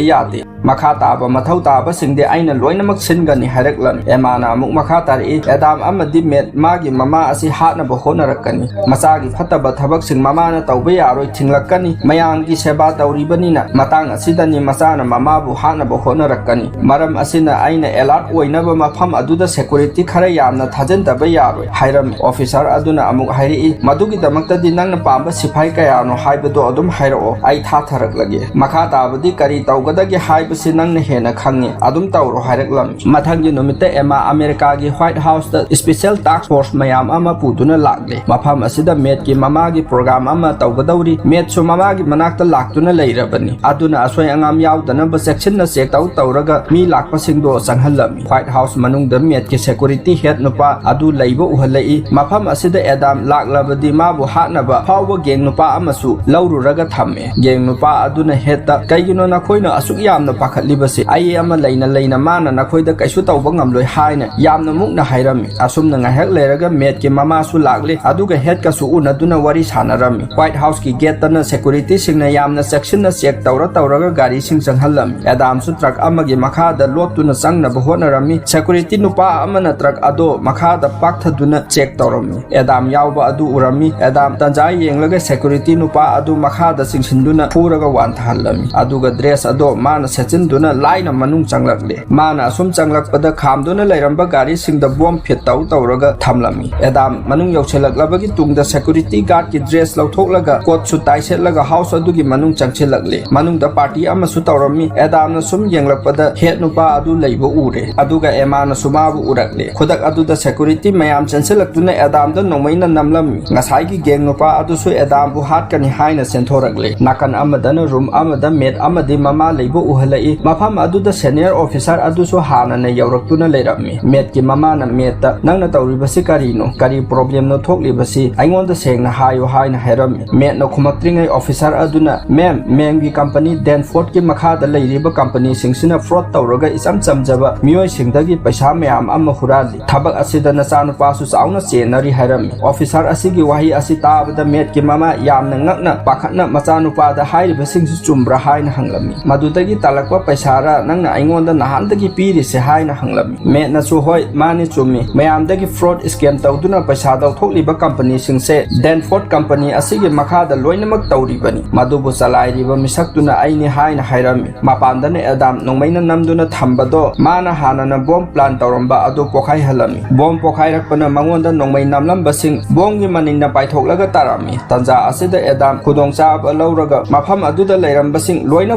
ꯌꯥꯗꯦ꯫ ꯃꯈꯥ ꯇꯥꯕ ꯃꯊꯧ ꯇꯥꯕꯁꯤꯡꯗꯤ ꯑꯩꯅ ꯂꯣꯏꯅꯃꯛ ꯁꯤꯟꯒꯅꯤ" ꯍꯥꯏꯔꯛꯂꯝꯃꯤ꯫ ꯑꯦꯃꯥꯅ ꯑꯃꯨꯛ ꯃꯈꯥ ꯇꯥꯔꯛꯏ, "ꯑꯦꯗꯥꯝ ꯑꯃꯗꯤ ꯃꯦꯠ ꯃꯥꯒꯤ ꯃꯃꯥ ꯑꯁꯤ ꯍꯥꯠꯅꯕ ꯍꯣꯠꯅꯔꯛꯀꯅꯤ꯫ ꯃꯆꯥꯒꯤ ꯐꯠꯇꯕ ꯊꯕꯛꯁꯤꯡ ꯃꯃꯥꯅ ꯇꯧꯕ ꯌꯥꯔꯣꯏ, ꯊꯤꯡꯂꯛꯀꯅꯤ꯫ ꯃꯌꯥꯝꯒꯤ ꯁꯦꯕꯥ ꯇꯧꯔꯤꯕꯅꯤꯅ ꯃꯇꯥꯡ ꯑꯁꯤꯗꯅꯤ ꯃꯆꯥꯅ ꯃꯃꯥꯕꯨ ꯍꯥꯠꯅꯕ ꯍꯣꯠꯅꯔꯛꯀꯅꯤ꯫ ꯃꯔꯝ ꯑꯁꯤꯅ ꯑꯩꯅ ꯑꯦꯂꯥꯔꯠ ꯑꯣꯏꯅꯕ ꯃꯐꯝ ꯑꯗꯨꯗ ꯁꯦꯀꯨꯔꯤꯇꯤ ꯈꯔ ꯌꯥꯝꯅ ꯊꯥꯖꯤꯟꯗꯕ ꯌꯥꯔꯣꯏ" ꯍꯥꯏꯔꯝꯃꯤ꯫ ꯑꯣꯐꯤꯁꯥꯔ ꯑꯗꯨꯅ ꯑꯃꯨꯛ ꯍꯥꯏꯔꯛꯏ, "ꯃꯗꯨꯒꯤꯗꯃꯛꯇꯗꯤ ꯅꯪꯅ ꯄꯥꯝꯕ ꯁꯤꯐꯥꯏ ꯀꯌꯥꯅꯣ ꯍꯥꯏꯕꯗꯣ ꯑꯗꯨꯝ ꯍꯥꯏꯔꯛꯑꯣ, ꯑꯩ ꯊꯥꯊꯔꯛꯂꯒꯦ꯫ ꯃꯈꯥ ꯇꯥꯕꯗꯤ ꯀꯔꯤ ꯇꯧꯒꯗꯒꯦ ꯍꯥꯏꯕꯁꯤ ꯁꯤ ꯅꯪꯅ ꯍꯦꯟꯅ ꯈꯪꯉꯤ, ꯑꯗꯨꯝ ꯇꯧꯔꯣ" ꯍꯥꯏꯔꯛꯂꯝꯃꯤ꯫ ꯃꯊꯪꯒꯤ ꯅꯨꯃꯤꯠꯇ ꯑꯦꯃꯥ ꯑꯃꯦꯔꯤꯀꯥꯒꯤ ꯋꯥꯏꯠ ꯍꯥꯎꯁꯇ ꯁ꯭ꯄꯦꯁꯦꯜ ꯇꯥꯛꯁ ꯐꯣꯔꯁ ꯃꯌꯥꯝ ꯑꯃ ꯄꯨꯗꯨꯅ ꯂꯥꯛꯂꯦ꯫ ꯃꯐꯝ ꯑꯁꯤꯗ ꯃꯦꯠꯀꯤ ꯃꯃꯥꯒꯤ ꯄ꯭ꯔꯣꯒ꯭ꯔꯥꯝ ꯑꯃ ꯇꯧꯒꯗꯧꯔꯤ꯫ ꯃꯦꯠꯁꯨ ꯃꯃꯥꯒꯤ ꯃꯅꯥꯛꯇ ꯂꯥꯛꯇꯨꯅ ꯂꯩꯔꯕꯅꯤ꯫ ꯑꯗꯨꯅ ꯑꯁꯣꯏ ꯑꯉꯥꯝ ꯌꯥꯎꯗꯅꯕ ꯆꯦꯛꯁꯤꯟꯅ ꯆꯦꯛ ꯇꯧ ꯇꯧꯔꯒ ꯃꯤ ꯂꯥꯛꯄꯁꯤꯡꯗꯣ ꯆꯪꯍꯜꯂꯝꯃꯤ꯫ ꯋꯥꯏꯠ ꯍꯥꯎꯁ ꯃꯅꯨꯡꯗ ꯃꯦꯠꯀꯤ ꯁꯦꯀꯨꯔꯤꯇꯤ ꯍꯦꯗ ꯅꯨꯄꯥ ꯑꯗꯨ ꯂꯩꯕ ꯎꯍꯜꯂꯛꯏ꯫ ꯃꯐꯝ ꯑꯁꯤꯗ ꯑꯦꯗꯥꯝ ꯂꯥꯛꯂꯕꯗꯤ ꯃꯥꯕꯨ ꯍꯥꯠꯅꯕ ꯐꯥꯎꯕ ꯒꯦꯡ ꯅꯨꯄꯥ ꯑꯃꯁꯨ ꯂꯧꯔꯨꯔꯒ ꯊꯝꯃꯦ꯫ ꯒꯦꯡ ꯅꯨꯄꯥ ꯑꯗꯨꯅ ꯍꯦꯗꯇ, "ꯀꯩꯒꯤꯅꯣ ꯅꯈꯣꯏꯅ ꯑꯁꯨꯛ ꯌꯥꯝꯅ ꯄꯥꯈꯠꯂꯤꯕꯁꯦ? ꯑꯩ ꯑꯃ ꯂꯩꯅ ꯂꯩꯅ ꯃꯥꯅ ꯅꯈꯣꯏꯗ ꯀꯩꯁꯨ ꯇꯧꯕ ꯉꯝꯂꯣꯏ" ꯍꯥꯏꯅ ꯌꯥꯝꯅ ꯃꯨꯛꯅ ꯍꯥꯏꯔꯝꯃꯤ꯫ ꯑꯁꯨꯝꯅ ꯉꯥꯏꯍꯥꯛ ꯂꯩꯔꯒ ꯃꯦꯠꯀꯤ ꯃꯃꯥꯁꯨ ꯂꯥꯛꯂꯦ, ꯑꯗꯨꯒ ꯍꯦꯗꯀꯁꯨ ꯎꯅꯗꯨꯅ ꯋꯥꯔꯤ ꯁꯥꯟꯅꯔꯝꯃꯤ꯫ ꯋꯥꯏꯠ ꯍꯥꯎꯁꯀꯤ ꯒꯦꯠꯇꯅ ꯁꯦꯀꯨꯔꯤꯇꯤꯁꯤꯡꯅ ꯌꯥꯝꯅ ꯆꯦꯛꯁꯤꯟꯅ ꯆꯦꯛ ꯇꯧꯔ ꯇꯧꯔꯒ ꯒꯥꯔꯤꯁꯤꯡ ꯆꯪꯍꯜꯂꯝꯃꯤ꯫ ꯑꯦꯗꯥꯝꯁꯨ ꯇ꯭ꯔꯛ ꯑꯃꯒꯤ ꯃꯈꯥꯗ ꯂꯣꯠꯇꯨꯅ ꯆꯪꯅꯕ ꯍꯣꯠꯅꯔꯝꯃꯤ꯫ ꯁꯦꯀꯨꯔꯤꯇꯤ ꯅꯨꯄꯥ ꯑꯃꯅ ꯇ꯭ꯔꯛ ꯑꯗꯣ ꯃꯈꯥꯗ ꯄꯥꯛꯊꯗꯨꯅ ꯆꯦꯛ ꯇꯧꯔꯝꯃꯤ꯫ ꯑꯦꯗꯥꯝ ꯌꯥꯎꯕ ꯑꯗꯨ ꯎꯔꯝꯃꯤ꯫ ꯑꯦꯗꯥꯝ ꯇꯟꯖꯥ ꯌꯦꯡꯂꯒ ꯁꯦꯀꯨꯔꯤꯇꯤ ꯅꯨꯄꯥ ꯑꯗꯨ ꯃꯈꯥꯗ ꯆꯤꯡꯁꯤꯟꯗꯨꯅ ꯐꯨꯔꯒ ꯋꯥꯟꯊꯍꯜꯂꯝꯃꯤ꯫ ꯑꯗꯨꯒ ꯗ꯭ꯔꯦꯁ ꯑꯗꯣ ꯃꯥꯅ ꯁꯦꯠꯆꯤꯟꯗꯨꯅ ꯂꯥꯏꯅ ꯃꯅꯨꯡ ꯆꯪꯂꯛꯂꯦ꯫ ꯃꯥꯅ ꯑꯁꯨꯝ ꯆꯪꯂꯛꯄꯗ ꯈꯥꯝꯗꯨꯅ ꯂꯩꯔꯝꯕ ꯒꯥꯔꯤꯁꯤꯡꯗ ꯕꯣꯝ ꯐꯤꯠ ꯇꯧ ꯇꯧꯔꯒ ꯊꯝꯂꯝꯃꯤ꯫ ꯑꯦꯗꯥꯝ ꯃꯅꯨꯡ ꯌꯧꯁꯤꯜꯂꯛꯂꯕꯒꯤ ꯇꯨꯡꯗ ꯁꯦꯀꯨꯔꯤꯇꯤ ꯒꯥꯔꯗꯀꯤ ꯗ꯭ꯔꯦꯁ ꯂꯧꯊꯣꯛꯂꯒ ꯀꯣꯠꯁꯨ ꯇꯥꯏ ꯁꯦꯠꯂꯒ ꯍꯥꯎꯁ ꯑꯗꯨꯒꯤ ꯃꯅꯨꯡ ꯆꯪꯁꯤꯜꯂꯛꯂꯦ꯫ ꯃꯅꯨꯡꯗ ꯄꯥꯔꯇꯤ ꯑꯃꯁꯨ ꯇꯧꯔꯝꯃꯤ꯫ ꯑꯦꯗꯥꯝꯅ ꯁꯨꯝ ꯌꯦꯡꯂꯛꯄꯗ ꯍꯦꯗ ꯅꯨꯄꯥ ꯑꯗꯨ ꯂꯩꯕ ꯎꯔꯦ꯫ ꯑꯗꯨꯒ ꯑꯦꯃꯥꯅꯁꯨ ꯃꯥꯕꯨ ꯎꯔꯛꯂꯦ꯫ ꯈꯨꯗꯛ ꯑꯗꯨꯗ ꯁꯦꯀꯨꯔꯤꯇꯤ ꯃꯌꯥꯝ ꯆꯦꯟꯁꯤꯜꯂꯛꯇꯨꯅ ꯑꯦꯗꯥꯝꯗ ꯅꯣꯡꯃꯩꯅ ꯅꯝꯂꯝꯃꯤ꯫ ꯉꯁꯥꯏꯒꯤ ꯒꯦꯡ ꯅꯨꯄꯥ ꯑꯗꯨꯁꯨ ꯑꯦꯗꯥꯝꯕꯨ ꯍꯥꯠꯀꯅꯤ ꯍꯥꯏꯅ ꯆꯦꯟꯊꯣꯔꯛꯂꯦ꯫ ꯅꯥꯀꯟ ꯑꯃꯗꯅ ꯔꯨꯝ ꯑꯃꯗ ꯃꯦꯠ ꯑꯃꯗꯤ ꯃꯃꯥ ꯂꯩꯕ ꯎꯍꯜꯂꯛꯏ꯫ ꯃꯐꯝ ꯑꯗꯨꯗ ꯁꯦꯅꯤꯌꯔ ꯑꯣꯐꯤꯁꯥꯔ ꯑꯗꯨꯁꯨ ꯍꯥꯟꯅꯅ ꯌꯧꯔꯛꯇꯨꯅ ꯂꯩꯔꯝꯃꯤ꯫ ꯃꯦꯠꯀꯤ ꯃꯃꯥꯅ ꯃꯦꯠꯇ, "ꯅꯪꯅ ꯇꯧꯔꯤꯕꯁꯤ ꯀꯔꯤꯅꯣ? ꯀꯔꯤ ꯄ꯭ꯔꯣꯕ꯭ꯂꯦꯝꯅꯣ ꯊꯣꯛꯂꯤꯕꯁꯤ? ꯑꯩꯉꯣꯟꯗ ꯁꯦꯡꯅ ꯍꯥꯏꯌꯨ" ꯍꯥꯏꯅ ꯍꯥꯏꯔꯝꯃꯤ꯫ ꯃꯦꯠꯅ ꯈꯨꯝꯃꯛꯇ꯭ꯔꯤꯉꯩ ꯑꯣꯐꯤꯁꯥꯔ ꯑꯗꯨꯅ, "ꯃꯦꯝ, ꯃꯦꯝꯒꯤ ꯀꯝꯄꯅꯤ ꯗꯦꯟꯐꯣꯔꯗꯀꯤ ꯃꯈꯥꯗ ꯂꯩꯔꯤꯕ ꯀꯝꯄꯅꯤꯁꯤꯡꯁꯤꯅ ꯐ꯭ꯔꯣꯗ ꯇꯧꯔꯒ ꯏꯆꯝ ꯆꯝꯖꯕ ꯃꯤꯑꯣꯏꯁꯤꯡꯗꯒꯤ ꯄꯩꯁꯥ ꯃꯌꯥꯝ ꯑꯃ ꯍꯨꯔꯥꯜꯂꯤ꯫ ꯊꯕꯛ ꯑꯁꯤꯗ ꯅꯆꯥꯅꯨꯄꯥꯁꯨ ꯆꯥꯎꯅ ꯆꯦꯟꯅꯔꯤ" ꯍꯥꯏꯔꯝꯃꯤ꯫ ꯑꯣꯐꯤꯁꯥꯔ ꯑꯁꯤꯒꯤ ꯋꯥꯍꯩ ꯑꯁꯤ ꯇꯥꯕꯗ ꯃꯦꯠꯀꯤ ꯃꯃꯥ ꯌꯥꯝꯅ ꯉꯛꯅ ꯄꯥꯈꯠꯅ ꯃꯆꯥꯅꯨꯄꯥꯗ ꯍꯥꯏꯔꯤꯕꯁꯤꯡꯁꯤ ꯆꯨꯝꯕ꯭ꯔꯥ ꯍꯥꯏꯅ ꯍꯪꯂꯝꯃꯤ꯫ "ꯃꯗꯨꯗꯒꯤ ꯇꯥꯜꯂꯛꯄ ꯄꯩꯁꯥꯔ ꯅꯪꯅ ꯑꯩꯉꯣꯟꯗ ꯅꯍꯥꯟꯗꯒꯤ ꯄꯤꯔꯤꯁꯦ?" ꯍꯥꯏꯅ ꯍꯪꯂꯝꯃꯤ꯫ ꯃꯦꯠꯅꯁꯨ, "ꯍꯣꯏ, ꯃꯥꯅꯤ, ꯆꯨꯝꯃꯤ꯫ ꯃꯌꯥꯝꯗꯒꯤ ꯐ꯭ꯔꯣꯗ ꯁ꯭ꯀꯦꯝ ꯇꯧꯗꯨꯅ ꯄꯩꯁꯥ ꯂꯧꯊꯣꯛꯂꯤꯕ ꯀꯝꯄꯅꯤꯁꯤꯡꯁꯦ ꯗꯦꯟꯐꯣꯔꯗ ꯀꯝꯄꯅꯤ ꯑꯁꯤꯒꯤ ꯃꯈꯥꯗ ꯂꯣꯏꯅꯃꯛ ꯇꯧꯔꯤꯕꯅꯤ꯫ ꯃꯗꯨꯕꯨ ꯆꯂꯥꯏꯔꯤꯕ ꯃꯤꯁꯛꯇꯨꯅ ꯑꯩꯅꯤ" ꯍꯥꯏꯅ ꯍꯥꯏꯔꯝꯃꯤ꯫ ꯃꯄꯥꯟꯗꯅ ꯑꯦꯗꯥꯝ ꯅꯣꯡꯃꯩꯅ ꯅꯝꯗꯨꯅ ꯊꯝꯕꯗꯣ ꯃꯥꯅ ꯍꯥꯟꯅꯅ ꯕꯣꯝ ꯄ꯭ꯂꯥꯟ ꯇꯧꯔꯝꯕ ꯑꯗꯨ ꯄꯣꯈꯥꯏꯍꯜꯂꯝꯃꯤ꯫ ꯕꯣꯝ ꯄꯣꯈꯥꯏꯔꯛꯄꯅ ꯃꯉꯣꯟꯗ ꯅꯣꯡꯃꯩ ꯅꯝꯂꯝꯕꯁꯤꯡ ꯕꯣꯝꯒꯤ ꯃꯅꯤꯡꯅ ꯄꯥꯏꯊꯣꯛꯂꯒ ꯇꯥꯔꯝꯃꯤ꯫ ꯇꯟꯖꯥ ꯑꯁꯤꯗ ꯑꯦꯗꯥꯝ ꯈꯨꯗꯣꯡꯆꯥꯕ ꯂꯧꯔꯒ ꯃꯐꯝ ꯑꯗꯨꯗ ꯂꯩꯔꯝꯕꯁꯤꯡ ꯂꯣꯏꯅ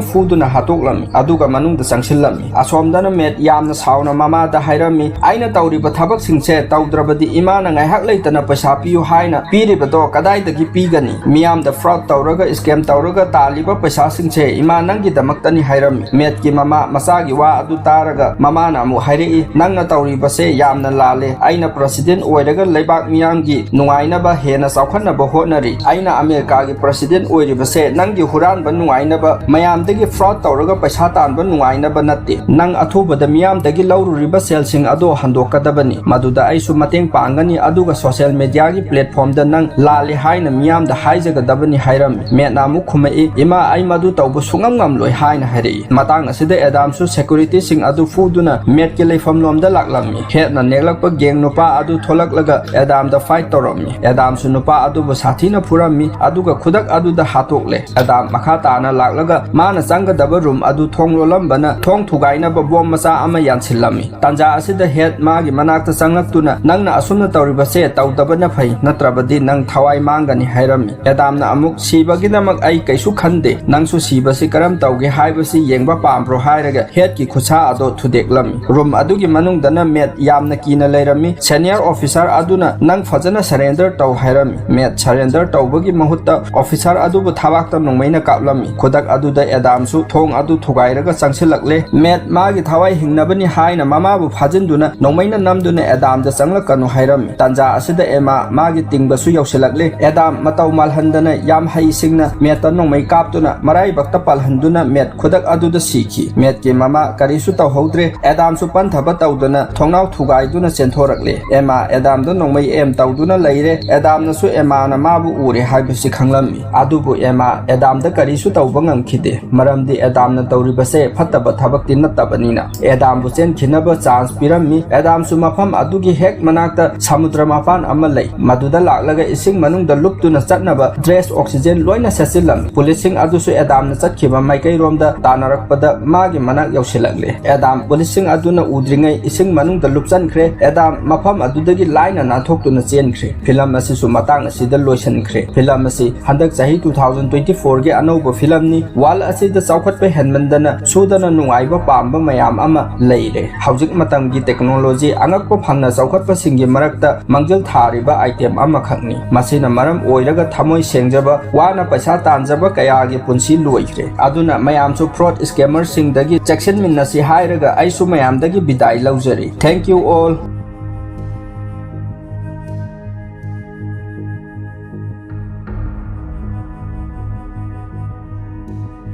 ꯐꯨꯗꯨꯅ ꯍꯥꯠꯇꯣꯛꯂꯝꯃꯤ꯫ ꯑꯗꯨꯒ ꯃꯅꯨꯡꯗ ꯆꯪꯁꯤꯜꯂꯝꯃꯤ꯫ ꯑꯁꯣꯝꯗꯅ ꯃꯦꯠ ꯌꯥꯝꯅ ꯁꯥꯎꯅ ꯃꯃꯥꯗ ꯍꯥꯏꯔꯝꯃꯤ, "ꯑꯩꯅ ꯇꯧꯔꯤꯕ ꯊꯕꯛꯁꯤꯡꯁꯦ ꯇꯧꯗ꯭ꯔꯕꯗꯤ ꯏꯃꯥꯅ ꯉꯥꯏꯍꯥꯛ ꯂꯩꯇꯅ ꯄꯩꯁꯥ ꯄꯤꯌꯨ ꯍꯥꯏꯅ ꯄꯤꯔꯤꯕꯗꯣ ꯀꯗꯥꯏꯗꯒꯤ ꯄꯤꯒꯅꯤ? ꯃꯤꯌꯥꯝꯗ ꯐ꯭ꯔꯣꯗ ꯇꯧꯔꯒ, ꯁ꯭ꯀꯦꯝ ꯇꯧꯔꯒ ꯇꯥꯜꯂꯤꯕ ꯄꯩꯁꯥꯁꯤꯡꯁꯦ ꯏꯃꯥ ꯅꯪꯒꯤꯗꯃꯛꯇꯅꯤ" ꯍꯥꯏꯔꯝꯃꯤ꯫ ꯃꯦꯠꯀꯤ ꯃꯃꯥ ꯃꯆꯥꯒꯤ ꯋꯥ ꯑꯗꯨ ꯇꯥꯔꯒ ꯃꯃꯥꯅ ꯑꯃꯨꯛ ꯍꯥꯏꯔꯛꯏ, "ꯅꯪꯅ ꯇꯧꯔꯤꯕꯁꯦ ꯌꯥꯝꯅ ꯂꯥꯜꯂꯦ꯫ ꯑꯩꯅ ꯄ꯭ꯔꯁꯤꯗꯦꯟ ꯑꯣꯏꯔꯒ ꯂꯩꯕꯥꯛ ꯃꯤꯌꯥꯝꯒꯤ ꯅꯨꯡꯉꯥꯏꯅꯕ ꯍꯦꯟꯅ ꯆꯥꯎꯈꯠꯅꯕ ꯍꯣꯠꯅꯔꯤ꯫ ꯑꯩꯅ ꯑꯃꯦꯔꯤꯀꯥꯒꯤ ꯄ꯭ꯔꯁꯤꯗꯦꯟ ꯑꯣꯏꯔꯤꯕꯁꯦ ꯅꯪꯒꯤ ꯍꯨꯔꯥꯟꯕ ꯅꯨꯡꯉꯥꯏꯅꯕ, ꯃꯌꯥꯝꯗꯒꯤ ꯐ꯭ꯔꯣꯗ ꯇꯧꯔꯒ ꯄꯩꯁꯥ ꯇꯥꯟꯕ ꯅꯨꯡꯉꯥꯏꯅꯕ ꯅꯠꯇꯦ꯫ ꯅꯪ ꯑꯊꯨꯕꯗ ꯃꯤꯌꯥꯝꯗꯒꯤ ꯂꯧꯔꯨꯔꯤꯕ ꯁꯦꯜꯁꯤꯡ ꯑꯗꯣ ꯍꯟꯗꯣꯛꯀꯗꯕꯅꯤ꯫ ꯃꯗꯨꯗ ꯑꯩꯁꯨ ꯃꯇꯦꯡ ꯄꯥꯡꯒꯅꯤ, ꯑꯗꯨꯒ ꯁꯣꯁꯤꯌꯦꯜ ꯃꯦꯗꯤꯌꯥꯒꯤ ꯄ꯭ꯂꯦꯠꯐꯣꯝꯗ ꯅꯪ ꯂꯥꯜꯂꯦ ꯍꯥꯏꯅ ꯃꯤꯌꯥꯝꯗ ꯍꯥꯏꯖꯒꯗꯕꯅꯤ" ꯍꯥꯏꯔꯝꯃꯤ꯫ ꯃꯦꯠꯅ ꯑꯃꯨꯛ ꯈꯨꯝꯃꯛꯏ, "ꯏꯃꯥ, ꯑꯩ ꯃꯗꯨ ꯇꯧꯕ ꯁꯨꯡꯉꯝ ꯉꯝꯂꯣꯏ" ꯍꯥꯏꯅ ꯍꯥꯏꯔꯛꯏ꯫ ꯃꯇꯥꯡ ꯑꯁꯤꯗ ꯑꯦꯗꯥꯝꯁꯨ ꯁꯦꯀ꯭ꯌꯨꯔꯤꯇꯤꯁꯤꯡ ꯑꯗꯨ ꯐꯨꯗꯨꯅ ꯃꯦꯠꯀꯤ ꯂꯩꯐꯝꯂꯣꯝꯗ ꯂꯥꯛꯂꯝꯃꯤ꯫ ꯍꯦꯠꯅ ꯅꯦꯛꯂꯛꯄ ꯒꯦꯡ ꯅꯨꯄꯥ ꯑꯗꯨ ꯊꯣꯛꯂꯛꯂꯒ ꯑꯦꯗꯥꯝꯗ ꯐꯥꯏꯠ ꯇꯧꯔꯝꯃꯤ꯫ ꯑꯦꯗꯥꯝꯁꯨ ꯅꯨꯄꯥ ꯑꯗꯨꯕꯨ ꯁꯥꯊꯤꯅ ꯐꯨꯔꯝꯃꯤ, ꯑꯗꯨꯒ ꯈꯨꯗꯛ ꯑꯗꯨꯗ ꯍꯥꯠꯇꯣꯛꯂꯦ꯫ ꯑꯦꯗꯥꯝ ꯃꯈꯥ ꯇꯥꯅ ꯂꯥꯛꯂꯒ ꯃꯥꯅ ꯆꯪꯒꯗꯕ ꯔꯨꯝ ꯑꯗꯨ ꯊꯣꯡ ꯂꯣꯜꯂꯝꯕꯅ ꯊꯣꯡ ꯊꯨꯒꯥꯏꯅꯕ ꯕꯣꯝ ꯃꯆꯥ ꯑꯃ ꯌꯥꯟꯁꯤꯜꯂꯝꯃꯤ꯫ ꯇꯥꯟꯖꯥ ꯑꯁꯤꯗ ꯍꯦꯠ ꯃꯥꯒꯤ ꯃꯅꯥꯛꯇ ꯆꯪꯂꯛꯇꯨꯅ, "ꯅꯪꯅ ꯑꯁꯨꯝꯅ ꯇꯧꯔꯤꯕꯁꯦ ꯇꯧꯗꯕꯅ ꯐꯩ, ꯅꯠꯇ꯭ꯔꯕꯗꯤ ꯅꯪ ꯊꯋꯥꯏ ꯃꯥꯡꯒꯅꯤ" ꯍꯥꯏꯔꯝꯃꯤ꯫ ꯑꯦꯗꯥꯝꯅ ꯑꯃꯨꯛ, "ꯁꯤꯕꯒꯤꯗꯃꯛ ꯑꯩ ꯀꯩꯁꯨ ꯈꯟꯗꯦ, ꯅꯪꯁꯨ ꯁꯤꯕꯁꯤ ꯀꯔꯝ ꯇꯧꯒꯦ ꯍꯥꯏꯕꯁꯤ ꯌꯦꯡꯕ ꯄꯥꯝꯕ꯭ꯔꯣ?" ꯍꯥꯏꯔꯒ ꯍꯦꯠꯀꯤ ꯈꯨꯠꯁꯥ ꯑꯗꯣ ꯊꯨꯗꯦꯛꯂꯝꯃꯤ꯫ ꯔꯨꯝ ꯑꯗꯨꯒꯤ ꯃꯅꯨꯡꯗꯅ ꯃꯦꯠ ꯌꯥꯝꯅ ꯀꯤꯅ ꯂꯩꯔꯝꯃꯤ꯫ ꯁꯦꯅꯤꯌꯔ ꯑꯣꯐꯤꯁꯥꯔ ꯑꯗꯨꯅ, "ꯅꯪ ꯐꯖꯅ ꯁꯔꯦꯟꯗꯔ ꯇꯧ" ꯍꯥꯏꯔꯝꯃꯤ꯫ ꯃꯦꯠ ꯁꯔꯦꯟꯗꯔ ꯇꯧꯕꯒꯤ ꯃꯍꯨꯠꯇ ꯑꯣꯐꯤꯁꯥꯔ ꯑꯗꯨꯕꯨ ꯊꯕꯥꯛꯇ ꯅꯣꯡꯃꯩꯅ ꯀꯥꯞꯂꯝꯃꯤ꯫ ꯈꯨꯗꯛ ꯑꯗꯨꯗ ꯑꯦꯗꯥꯝꯁꯨ ꯊꯣꯡ ꯑꯗꯨ ꯊꯨꯒꯥꯏꯔꯒ ꯆꯪꯁꯤꯜꯂꯛꯂꯦ꯫ ꯃꯦꯠ ꯃꯥꯒꯤ ꯊꯋꯥꯏ ꯍꯤꯡꯅꯕꯅꯤ ꯍꯥꯏꯅ ꯃꯃꯥꯕꯨ ꯐꯥꯖꯤꯟꯗꯨꯅ ꯅꯣꯡꯃꯩꯅ ꯅꯝꯗꯨꯅ ꯑꯦꯗꯥꯝꯗ ꯆꯪꯂꯛꯀꯅꯨ ꯍꯥꯏꯔꯝꯃꯤ꯫ ꯇꯥꯟꯖꯥ ꯑꯁꯤꯗ ꯑꯦꯃꯥ ꯃꯥꯒꯤ ꯇꯤꯡꯕꯁꯨ ꯌꯧꯁꯤꯜꯂꯛꯂꯦ꯫ ꯑꯦꯗꯥꯝ ꯃꯇꯧ ꯃꯥꯜꯍꯟꯗꯅ ꯌꯥꯝ ꯍꯩꯁꯤꯡꯅ ꯃꯦꯠꯇ ꯅꯣꯡꯃꯩ ꯀꯥꯞꯇꯨꯅ ꯃꯔꯥꯏꯕꯛꯇ ꯄꯥꯜꯍꯟꯗꯨꯅ ꯃꯦꯠ ꯈꯨꯗꯛ ꯑꯗꯨꯗ ꯁꯤꯈꯤ꯫ ꯃꯦꯠꯀꯤ ꯃꯃꯥ ꯀꯔꯤꯁꯨ ꯇꯧꯍꯧꯗ꯭ꯔꯦ꯫ ꯑꯦꯗꯥꯝꯁꯨ ꯄꯟꯊꯕ ꯇꯧꯗꯅ ꯊꯣꯡꯅꯥꯎ ꯊꯨꯒꯥꯏꯗꯨꯅ ꯆꯦꯟꯊꯣꯔꯛꯂꯦ꯫ ꯑꯦꯃꯥ ꯑꯦꯗꯥꯝꯗ ꯅꯣꯡꯃꯩ ꯑꯦꯝ ꯇꯧꯗꯨꯅ ꯂꯩꯔꯦ꯫ ꯑꯦꯗꯥꯝꯅꯁꯨ ꯑꯦꯃꯥꯅ ꯃꯥꯕꯨ ꯎꯔꯦ ꯍꯥꯏꯕꯁꯤ ꯈꯪꯂꯝꯃꯤ꯫ ꯑꯗꯨꯕꯨ ꯑꯦꯃꯥ ꯑꯦꯗꯥꯝꯗ ꯀꯔꯤꯁꯨ ꯇꯧꯕ ꯉꯝꯈꯤꯗꯦ, ꯃꯔꯝꯗꯤ ꯑꯦꯗꯥꯝꯅ ꯇꯧꯔꯤꯕꯁꯦ ꯐꯠꯇꯕ ꯊꯕꯛꯇꯤ ꯅꯠꯇꯕꯅꯤꯅ꯫ ꯑꯦꯗꯥꯝꯕꯨ ꯆꯦꯟꯈꯤꯅꯕ ꯆꯥꯟꯁ ꯄꯤꯔꯝꯃꯤ꯫ ꯑꯦꯗꯥꯝꯁꯨ ꯃꯐꯝ ꯑꯗꯨꯒꯤ ꯍꯦꯛ ꯃꯅꯥꯛꯇ ꯁꯃꯨꯗ꯭ꯔ ꯃꯄꯥꯟ ꯑꯃ ꯂꯩ, ꯃꯗꯨꯗ ꯂꯥꯛꯂꯒ ꯏꯁꯤꯡ ꯃꯅꯨꯡꯗ ꯂꯨꯞꯇꯨꯅ ꯆꯠꯅꯕ ꯗ꯭ꯔꯦꯁ, ꯑꯣꯛꯁꯤꯖꯦꯟ ꯂꯣꯏꯅ ꯁꯦꯠꯆꯤꯜꯂꯝꯃꯤ꯫ ꯄꯨꯂꯤꯁꯁꯤꯡ ꯑꯗꯨꯁꯨ ꯑꯦꯗꯥꯝꯅ ꯆꯠꯈꯤꯕ ꯃꯥꯏꯀꯩꯔꯣꯝꯗ ꯇꯥꯟꯅꯔꯛꯄꯗ ꯃꯥꯒꯤ ꯃꯅꯥꯛ ꯌꯧꯁꯤꯜꯂꯛꯂꯦ꯫ ꯑꯦꯗꯥꯝ ꯄꯨꯂꯤꯁꯁꯤꯡ ꯑꯗꯨꯅ ꯎꯗ꯭ꯔꯤꯉꯩ ꯏꯁꯤꯡ ꯃꯅꯨꯡꯗ ꯂꯨꯞꯆꯟꯈ꯭ꯔꯦ꯫ ꯑꯦꯗꯥꯝ ꯃꯐꯝ ꯑꯗꯨꯗꯒꯤ ꯂꯥꯏꯅ ꯅꯥꯟꯊꯣꯛꯇꯨꯅ ꯆꯦꯟꯈ꯭ꯔꯦ꯫ ꯐꯤꯂꯝ ꯑꯁꯤꯁꯨ ꯃꯇꯥꯡ ꯑꯁꯤꯗ ꯂꯣꯏꯁꯤꯟꯈ꯭ꯔꯦ꯫ ꯐꯤꯂꯝ ꯑꯁꯤ ꯍꯟꯗꯛ ꯆꯍꯤ two thousand twenty four ꯒꯤ ꯑꯅꯧꯕ ꯐꯤꯂꯝꯅꯤ꯫ ꯋꯥꯔꯜ ꯑꯁꯤꯗ ꯆꯥꯎꯈꯠꯄ ꯍꯦꯟꯃꯟꯗꯅ ꯁꯨꯗꯅ ꯅꯨꯡꯉꯥꯏꯕ ꯄꯥꯝꯕ ꯃꯌꯥꯝ ꯑꯃ ꯂꯩꯔꯦ꯫ ꯍꯧꯖꯤꯛ ꯃꯇꯝꯒꯤ technology ꯑꯉꯛꯄ ꯐꯪꯅ ꯆꯥꯎꯈꯠꯄꯁꯤꯡꯒꯤ ꯃꯔꯛꯇ ꯃꯥꯡꯖꯤꯜ ꯊꯥꯔꯤꯕ item ꯑꯃꯈꯛꯅꯤ꯫ ꯃꯁꯤꯅ ꯃꯔꯝ ꯑꯣꯏꯔꯒ ꯊꯃꯣꯏ ꯁꯦꯡꯖꯕ, ꯋꯥꯅ ꯄꯩꯁꯥ ꯇꯥꯟꯖꯕ ꯀꯌꯥꯒꯤ ꯄꯨꯟꯁꯤ ꯂꯣꯏꯈ꯭ꯔꯦ꯫ ꯑꯗꯨꯅ ꯃꯌꯥꯝꯁꯨ fraud scammerꯁꯤꯡꯗꯒꯤ ꯆꯦꯛꯁꯤꯟꯃꯤꯟꯅꯁꯤ ꯍꯥꯏꯔꯒ ꯑꯩꯁꯨ ꯃꯌꯥꯝꯗꯒꯤ ꯕꯤꯗꯥꯏ ꯂꯧꯖꯔꯤ꯫ Thank you all꯫